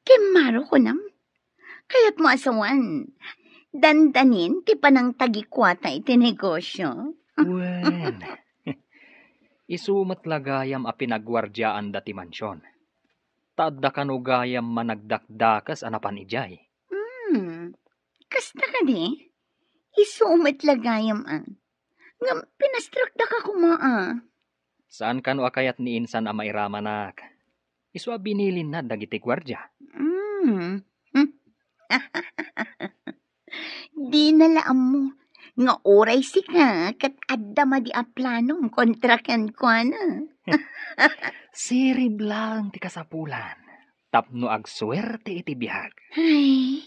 Kimmaro kunam? Kayatmo a sawen, dandanin ti panangtagikuata iti negosio? Wen, isu met la gayam a pinaguardiaanda ti mansion. Ta adda kano gayam managdakdakes a napan idiay. Hmm, kasta kadi? Isu met la gayam a. Ngem pinastrakdaka koma a. Saan kano a kayat ni insan a mairamanak? Isu a binilinna dagiti guardia. Hmm. Hmm. Dina la ammo nga uray sika ket adda madi a planom kontra kenkuana. Sirib laeng ti kasapulan tapno agsuerte iti biag. Ay,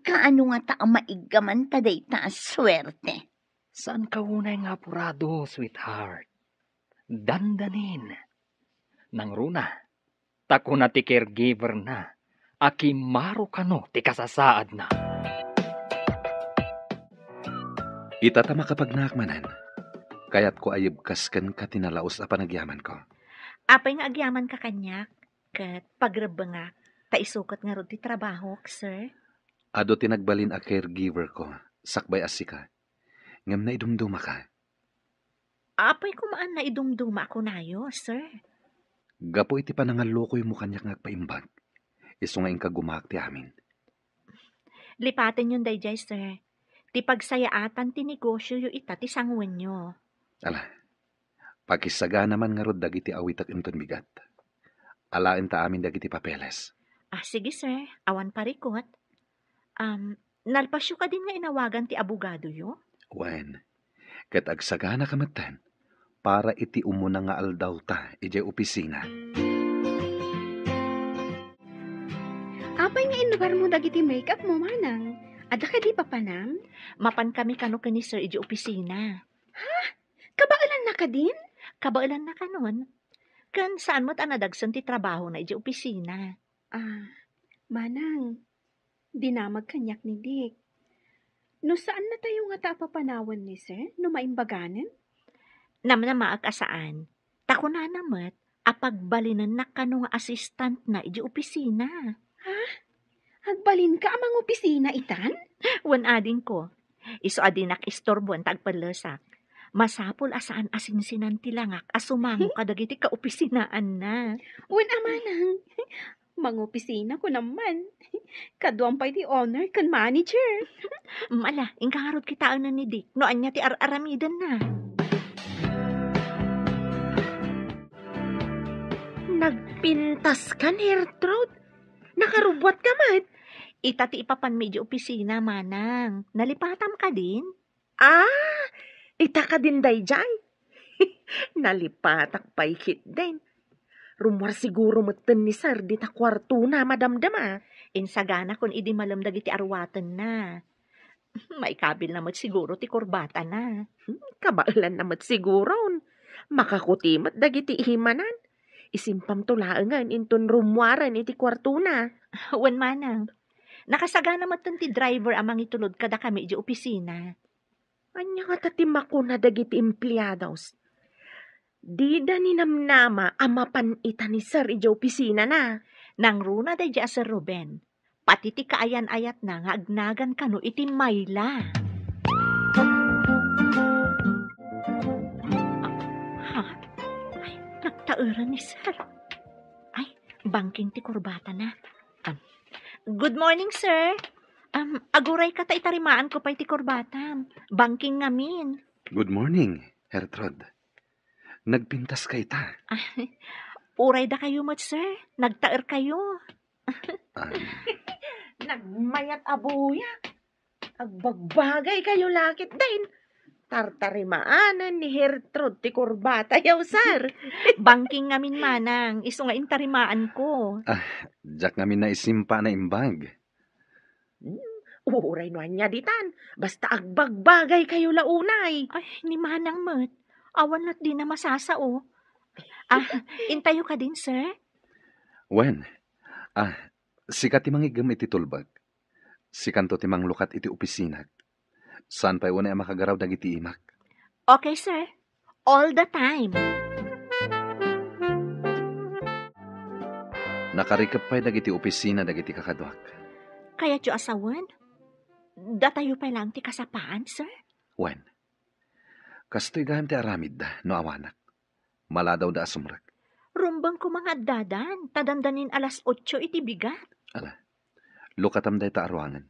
kaano ngata a maiggaman ta dayta a suerte? Saanka unay nga apurado, sweetheart. Dandanin. Nangruna, ta kuna ti caregiver-na a kimmaro kano ti kasasaadna. Ita ta makapagnaak manen, kayatko a yebkas kenka ti nalaus a panagyamanko. Apay nga agyamanka kaniak, ket pagrebbengak, ta isu ket ngarud ti trabahok, sir? Adu ti nagbalin a caregiver-ko, sakbay a sika. Ngem naidumdumaka. Apay koma a naidumduma a kunayo, sir? Gapu iti panangallukoymo kaniak nga agpaimbag, isu nga inka gumaak ti amin. Lipatenyon daydiay, sir. Ti pagsayaatan ti negosioyo ita ti sanguenyo. Ala, pakisagana man ngarud dagiti awitek inton bigat. Alaenta amin dagiti papeles. Ah, sige, sir. Awan parikot. Um, nalpasyo kadin nga inawagan ti abogadoyo? Wen, ket agsaganaka metten para iti umuna nga aldawta idiay opisina. Apay nga inlugarmo dagiti make-upmo, manang? Adda kadi papanam? Mapankami kano ken ni sir idiay opisina. Ha? Kabaelanna kadin? Kabaelanna kanon. Ken saan met a nadagsen ti trabahona idiay opisina. Ah, manang, dinamag kaniak ni Dick. No saannatayo ngata a papanawen ni sir, no maimbaganen? Namnamaak a saan. Ta kunana met a pagbalinennak kano nga assistantna idiay opisina. Ha? Agbalinka a mangopisina itan? Wen, adingko. Isu a dinak istorboen ta agpellesak. Masapul a saan a sinsinan ti langak a sumango kadagiti kaopisinaanna. Wen a, manang. Mangopisina, kunam man. Kaduam pay ti owner ken manager. Ala, inka ngarud kitaen ni Dick no ania ti ar-aramidenna. Nagpintas ka, Gertrude? Nakarubbuat ka met? Ita ti ipapanmi idiay opisina, manang. Nalipatam kadin? Ah, ita kadin daydiay? Nalipatak pay ketdin. Rummuar siguro metten ni sir dita kuartona, madamdama. Insagana kon idi malem dagiti aruatenna. Maikabilna met siguro ti kurbatana. Hmm, kabaelanna met siguron. Makakuti met dagiti imanan. Isimpamto laengen inton rummuaren iti kuartona. Wen, manang. Nakasagana metten ti driver a mangitulod kadakami idiay opisina. Ania ngata ti makuna dagiti empleados? Dida ninamnama a mapan ita ni sir idiay opisinana. Nangruna daydiay a Sir Ruben. Pati ti kaayan-ayatna nga agnagan kano iti mayla. Ha? Ay, nagtaeran ni sir. Ay, bangking ti kurbatana. Ah, good morning, sir. Um, aguray ka ta itarimaanko pay ti kurbatam. Bangking ngamin. Good morning, Gertrude. Nagpintas ka ita. Ay, uray dakayo met, sir. Nagtaer kayo. Ah. Nagmayat a buya. Agbagbagay kayo lakit din. Tartarimaanan ni Gertrude ti kurbatayo, sir. Bangking ngamin, manang, isu nga intarimaanko. Ah, diak ngamin naisimpa a naimbag. Hmm, uray no ania ditan, basta agbagbagay kayo la unay. Ay, ni manang met, awan lat dina masasao. Ah, intayo kadin, sir? Wen, ah, sika ti mangiggem iti tulbek. Sikanto ti manglukat iti opisinak. Saan pay unay a makagaraw dagiti imak. Okay, sir. All the time. Nakarikep pay dagiti opisina dagiti kakaduak. Kayatyo a sawen? Datayo pay laeng ti kasapaan, sir? Wen, kastoy gayam ti aramidda no awanak. Maladawda a sumrek. Rumbeng koma nga addadan, ta dandanin alas otso iti bigat. Ala, lukatam dayta a ruangan.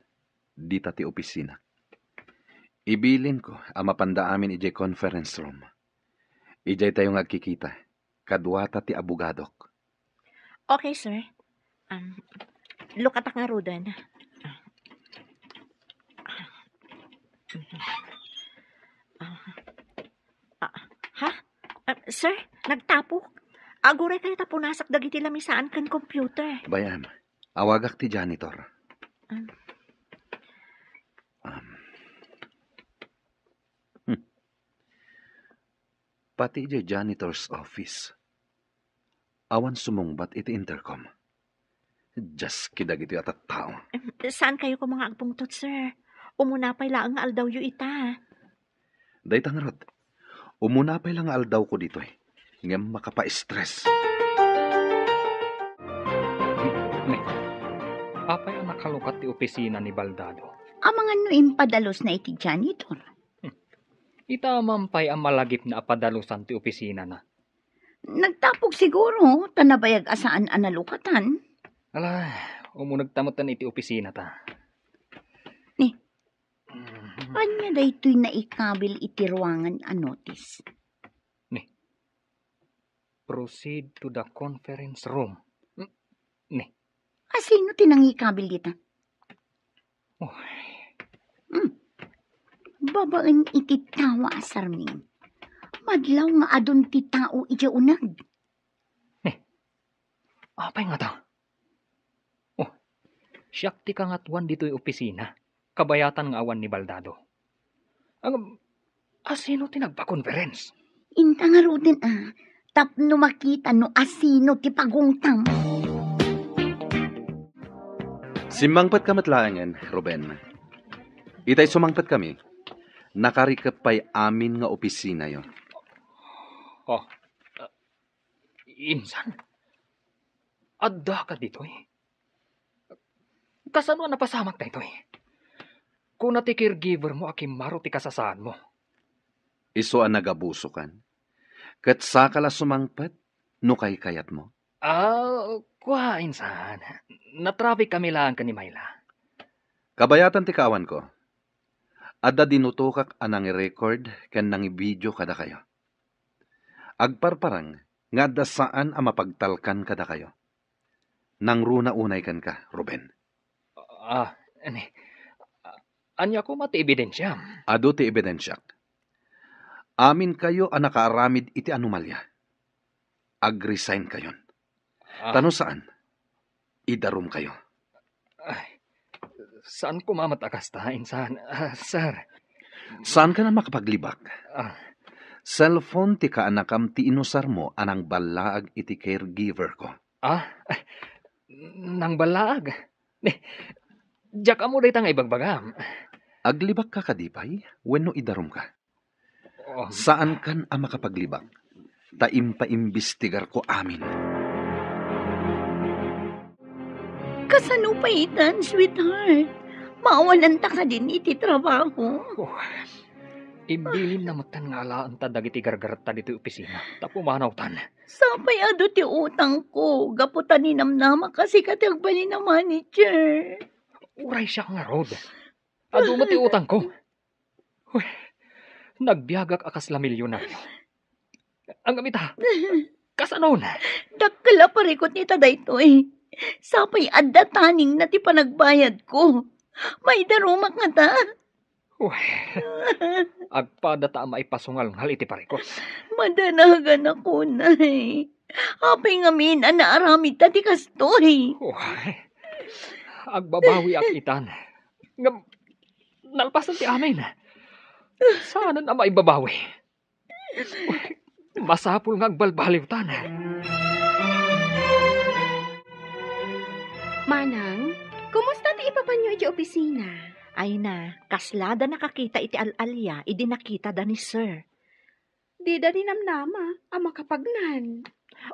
Dita ti opisina. Ibilinko a mapanda amin idiay conference room. Idiay tayo nga agkikita. Kaduata ti abogadok. Okay, sir. Um, lukatak ngaruden. Ah, ah, ha? Ah, sir, nagtapok. Aguray kayo ta punasak dagiti lamisaan ken computer. Bay-am, awagak ti janitor. Um. Um. Hmm. Pati idiay janitor's office, awan sumungbat iti intercom. Dios, kadagitoy a tattao. Em, saan kayo koma nga agpungtot, sir? Umuna pay laeng nga aldawyo ita. Dayta ngarud, umuna pay la nga aldawko ditoy, ngem makapa-stress. Ni, ni, apay a nakalukat ti opisina ni Baldado? Amangan no impadalosna iti janitor. Hmm. Ita man pay a malagipna a padalusan ti opisinana. Nagtapok siguro, ta nabayag a saan a nalukatan. Ala, umunegta metten iti opisinata. Ania daytoy naikabil iti ruangan a notice? Ni, proceed to the conference room. Mm, ni. Asino ti nangikabil dita? Oh. Hmm. Babaen iti tawa a sarming. Madlaw nga adun ti tao idiay uneg. Ni, apay ngata? Oh, siak ti kangatuan ditoy opisina. Kabayatan nga awan ni Baldado. Ang, asino ti nagpa-conference? Inta ngaruden a, tapno makita no asino ti pagungtam. Simmangpetka met laengen, Ruben. Itay sumangpetkami, nakarikep pay amin nga opisinayo. Oh, ah, insan? Addaka ditoy? Kasano a napasamak daytoy? Kuna ti caregiver mo a kimmaro ti kasasaadmo. Isu a nagabusokan. Ket saka la sumangpet no kaykayatmo. Ah, kua, insan. Natraffic kami laeng ken ni Myla. Kabayatan ti kaawanko. Adda dinutokak a nangirecord ken nangibidio kadakayo. Agparparang nga adda saan a mapagtalkan kadakayo. Nangruna unay kenka, Ruben. Ah, ani, ania koma ti ebidensiam? Adu ti ebidensiak. Aminkayo a nakaaramid iti anomalia. Ag-resign kayon. Ah. Ta no saan, idarumkayo. Ay, saan koma met a kasta, insan, ah, sir. Saankan a makapaglibak. Ah. Cellphone ti kaanakam ti inusarmo a nangballaag iti caregiver ko. Ah, nangballaag? Diak ammo dayta nga ibagbagam. Aglibakka kadi pay wenno idarumka? Oh. Saankan a makapaglibak, ta impaimbestigarko amin. Kasano pay itan, sweetheart? Maawananta kadin iti trabaho? Oh, imbilinna metten nga alaenta dagiti gargaretta ditoy opisina, ta pumanawtan. Sapay adu ti utangko, gapu ta ninamnamak a sika ti agbalin a manager. Uray siak ngarud. Adu met ti utangko. Uy, nagbiagak a kasla milyonaryo. Ngem ita, kasanon? Dakkel a parikut ita daytoy. Sapay adda taningna ti panagbayadko. Maidarumak ngata? Uy, agpadata a maipasungalngal iti parikut. Madanagan ako, nay. Apay ngamin a naaramidta ti kastoy? Uy, agbabawiak itan. Ngem, nalpasen ti amin. Saanen a maibabawi. Masapul nga agbalbaliwtan. Manang, kumusta ti ipapanyo iti opisina? Ay na, kasla da nakakita iti al-alia idi nakitada ni Sir. Dida ninamnama a makapagnan.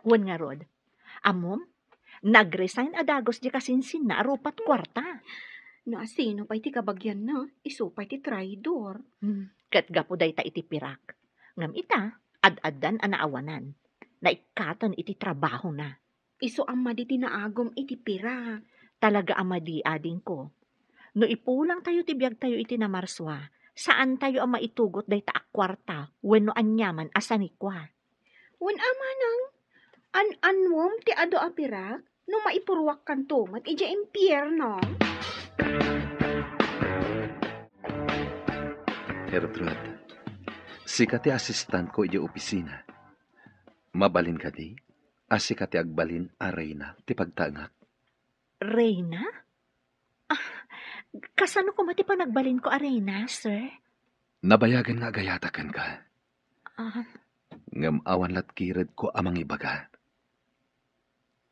Wen ngarud, ammom, nag-resign a dagus di kasinsinna a rupat kuarta. No asino pay ti kabagianna, isu pay ti traidor. Hmm, ket gapu dayta iti pirak. Ngem ita, ad-addan a naawanan. Naikkaten iti trabahona. Isu a madi ti naagum iti pirak. Talaga a madi, adingko. No ipulangtayo ti biagtayo iti Namarsua, saantayo a maitugot dayta a kuarta wenno aniaman a sanikua. Wen a manang, an-annuem ti adu a pirak no maipuruakkanto met idiay impierno. Gertrude, sika ti asistentko idiay opisina. Mabalin kadi a sika ti agbalin a reyna ti pagtaengak? Reyna? Ah, kasano koma ti panagbalinko a reyna, sir? Nabayagen nga agayatak kenka. Ah. Ngem awan lat kiredko a mangibaga.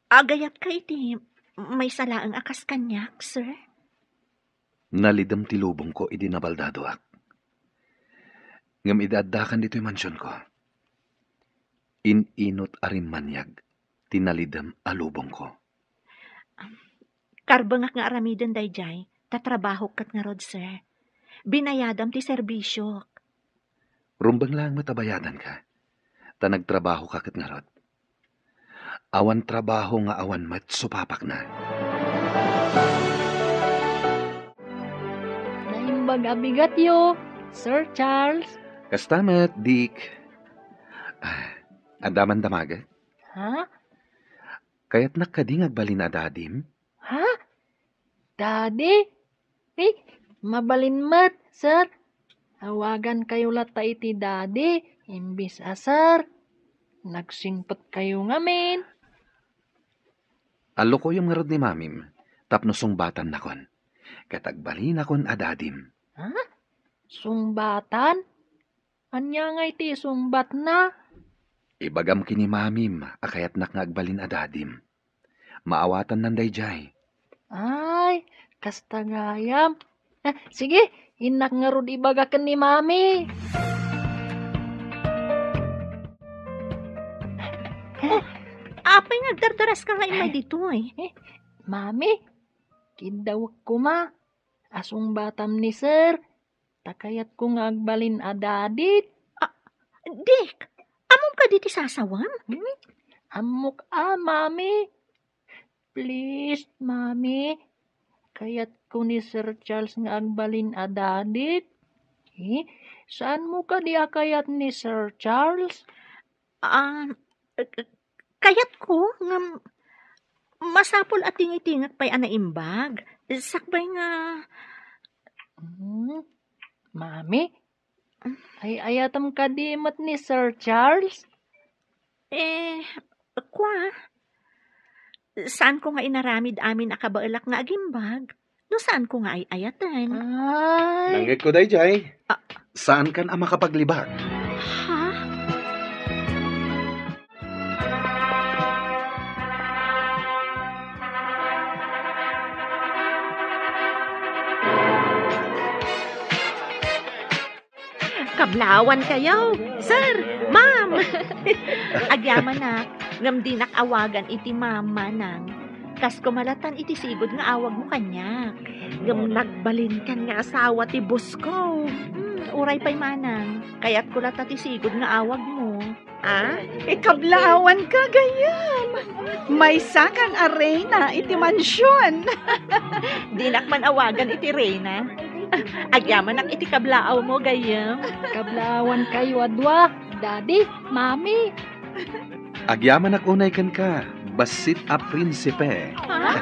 Agayatka iti maysa laeng a kas kaniak, sir? Nalidem ti lubongko idi nabaldadoak. Ngem idi addakan ditoy mansionko, in-inut a rimmaniag ti nalidem a lubongko. Karbengak nga aramiden daydiay, ta trabahok ket ngarud, sir. Binayadam ti serbisiok. Rumbeng laeng met a bayadanka, ta nagtrabahoka ket ngarud. Awan trabaho nga awan met supapakna. Naim- Pag-abigatyo, Sir Charles. Kasta met, Dick. Ah, adda man damaget? Ha? Kayatnak kadi nga agbalin a dadim? Ha? Daddy? Eh, mabalin met, sir. Awagankayo latta iti daddy, imbis a sir. Nagsingpetkayo ngamin. Allokoyem ngarud ni mamim, tapno sungbatannakon. Ket agbalinakon a dadim. Ha? Sungbatan? Ania nga iti isungbatna? Ibagam ken ni mamim a kayatnak nga agbalin a dadim. Maawatannan daydiay. Ay, kasta gayam. Ah, sige, innak ngarud ibaga ken ni mami. Oh, apay nga agdardaraska nga immay ditoy? Eh, mami, kiddawek koma. Asungbatam ni sir. Ta kayatko nga agbalin a dadit. Ah, Dick, ammom kadi ti sasawem? Hmm? Ammok a, mami. Please, mami. Kayatko ni Sir Charles nga agbalin a dadit. Eh, saanmo kadi a kayat ni Sir Charles? Ah, kayatko nga masapul a tingitingek pay a naimbag. Sakbay nga Hmm, mami, ay-ayatem kadi met ni Sir Charles? Eh, kua, saanko nga inaramid amin a kabaelak nga agimbag no saanko nga ay-ayaten. Ay. Nangngegko daydiay. Ah. Saankan a makapaglibak. Ha? Kablawan kayo, sir, ma'am. Agyamanak, ngem dinak awagan iti ma'am, manang. Kas kumalatan iti sigud nga awagmo kaniak. Ngem nagbalinkan nga asawa ti boss ko. Hmm, uray pay manang, kayatko latta ti sigud nga awagmo. Ah? Ikablaawan ka, gayam. Maysa kang a reyna iti mansion. Dinak man awagan iti reyna. Agyamanak iti kablaawmo, gayam. Kablaawan kayo a dua, Daddy, Mami. Agyamanak unay kenka, bassit a prinsipe. Ah?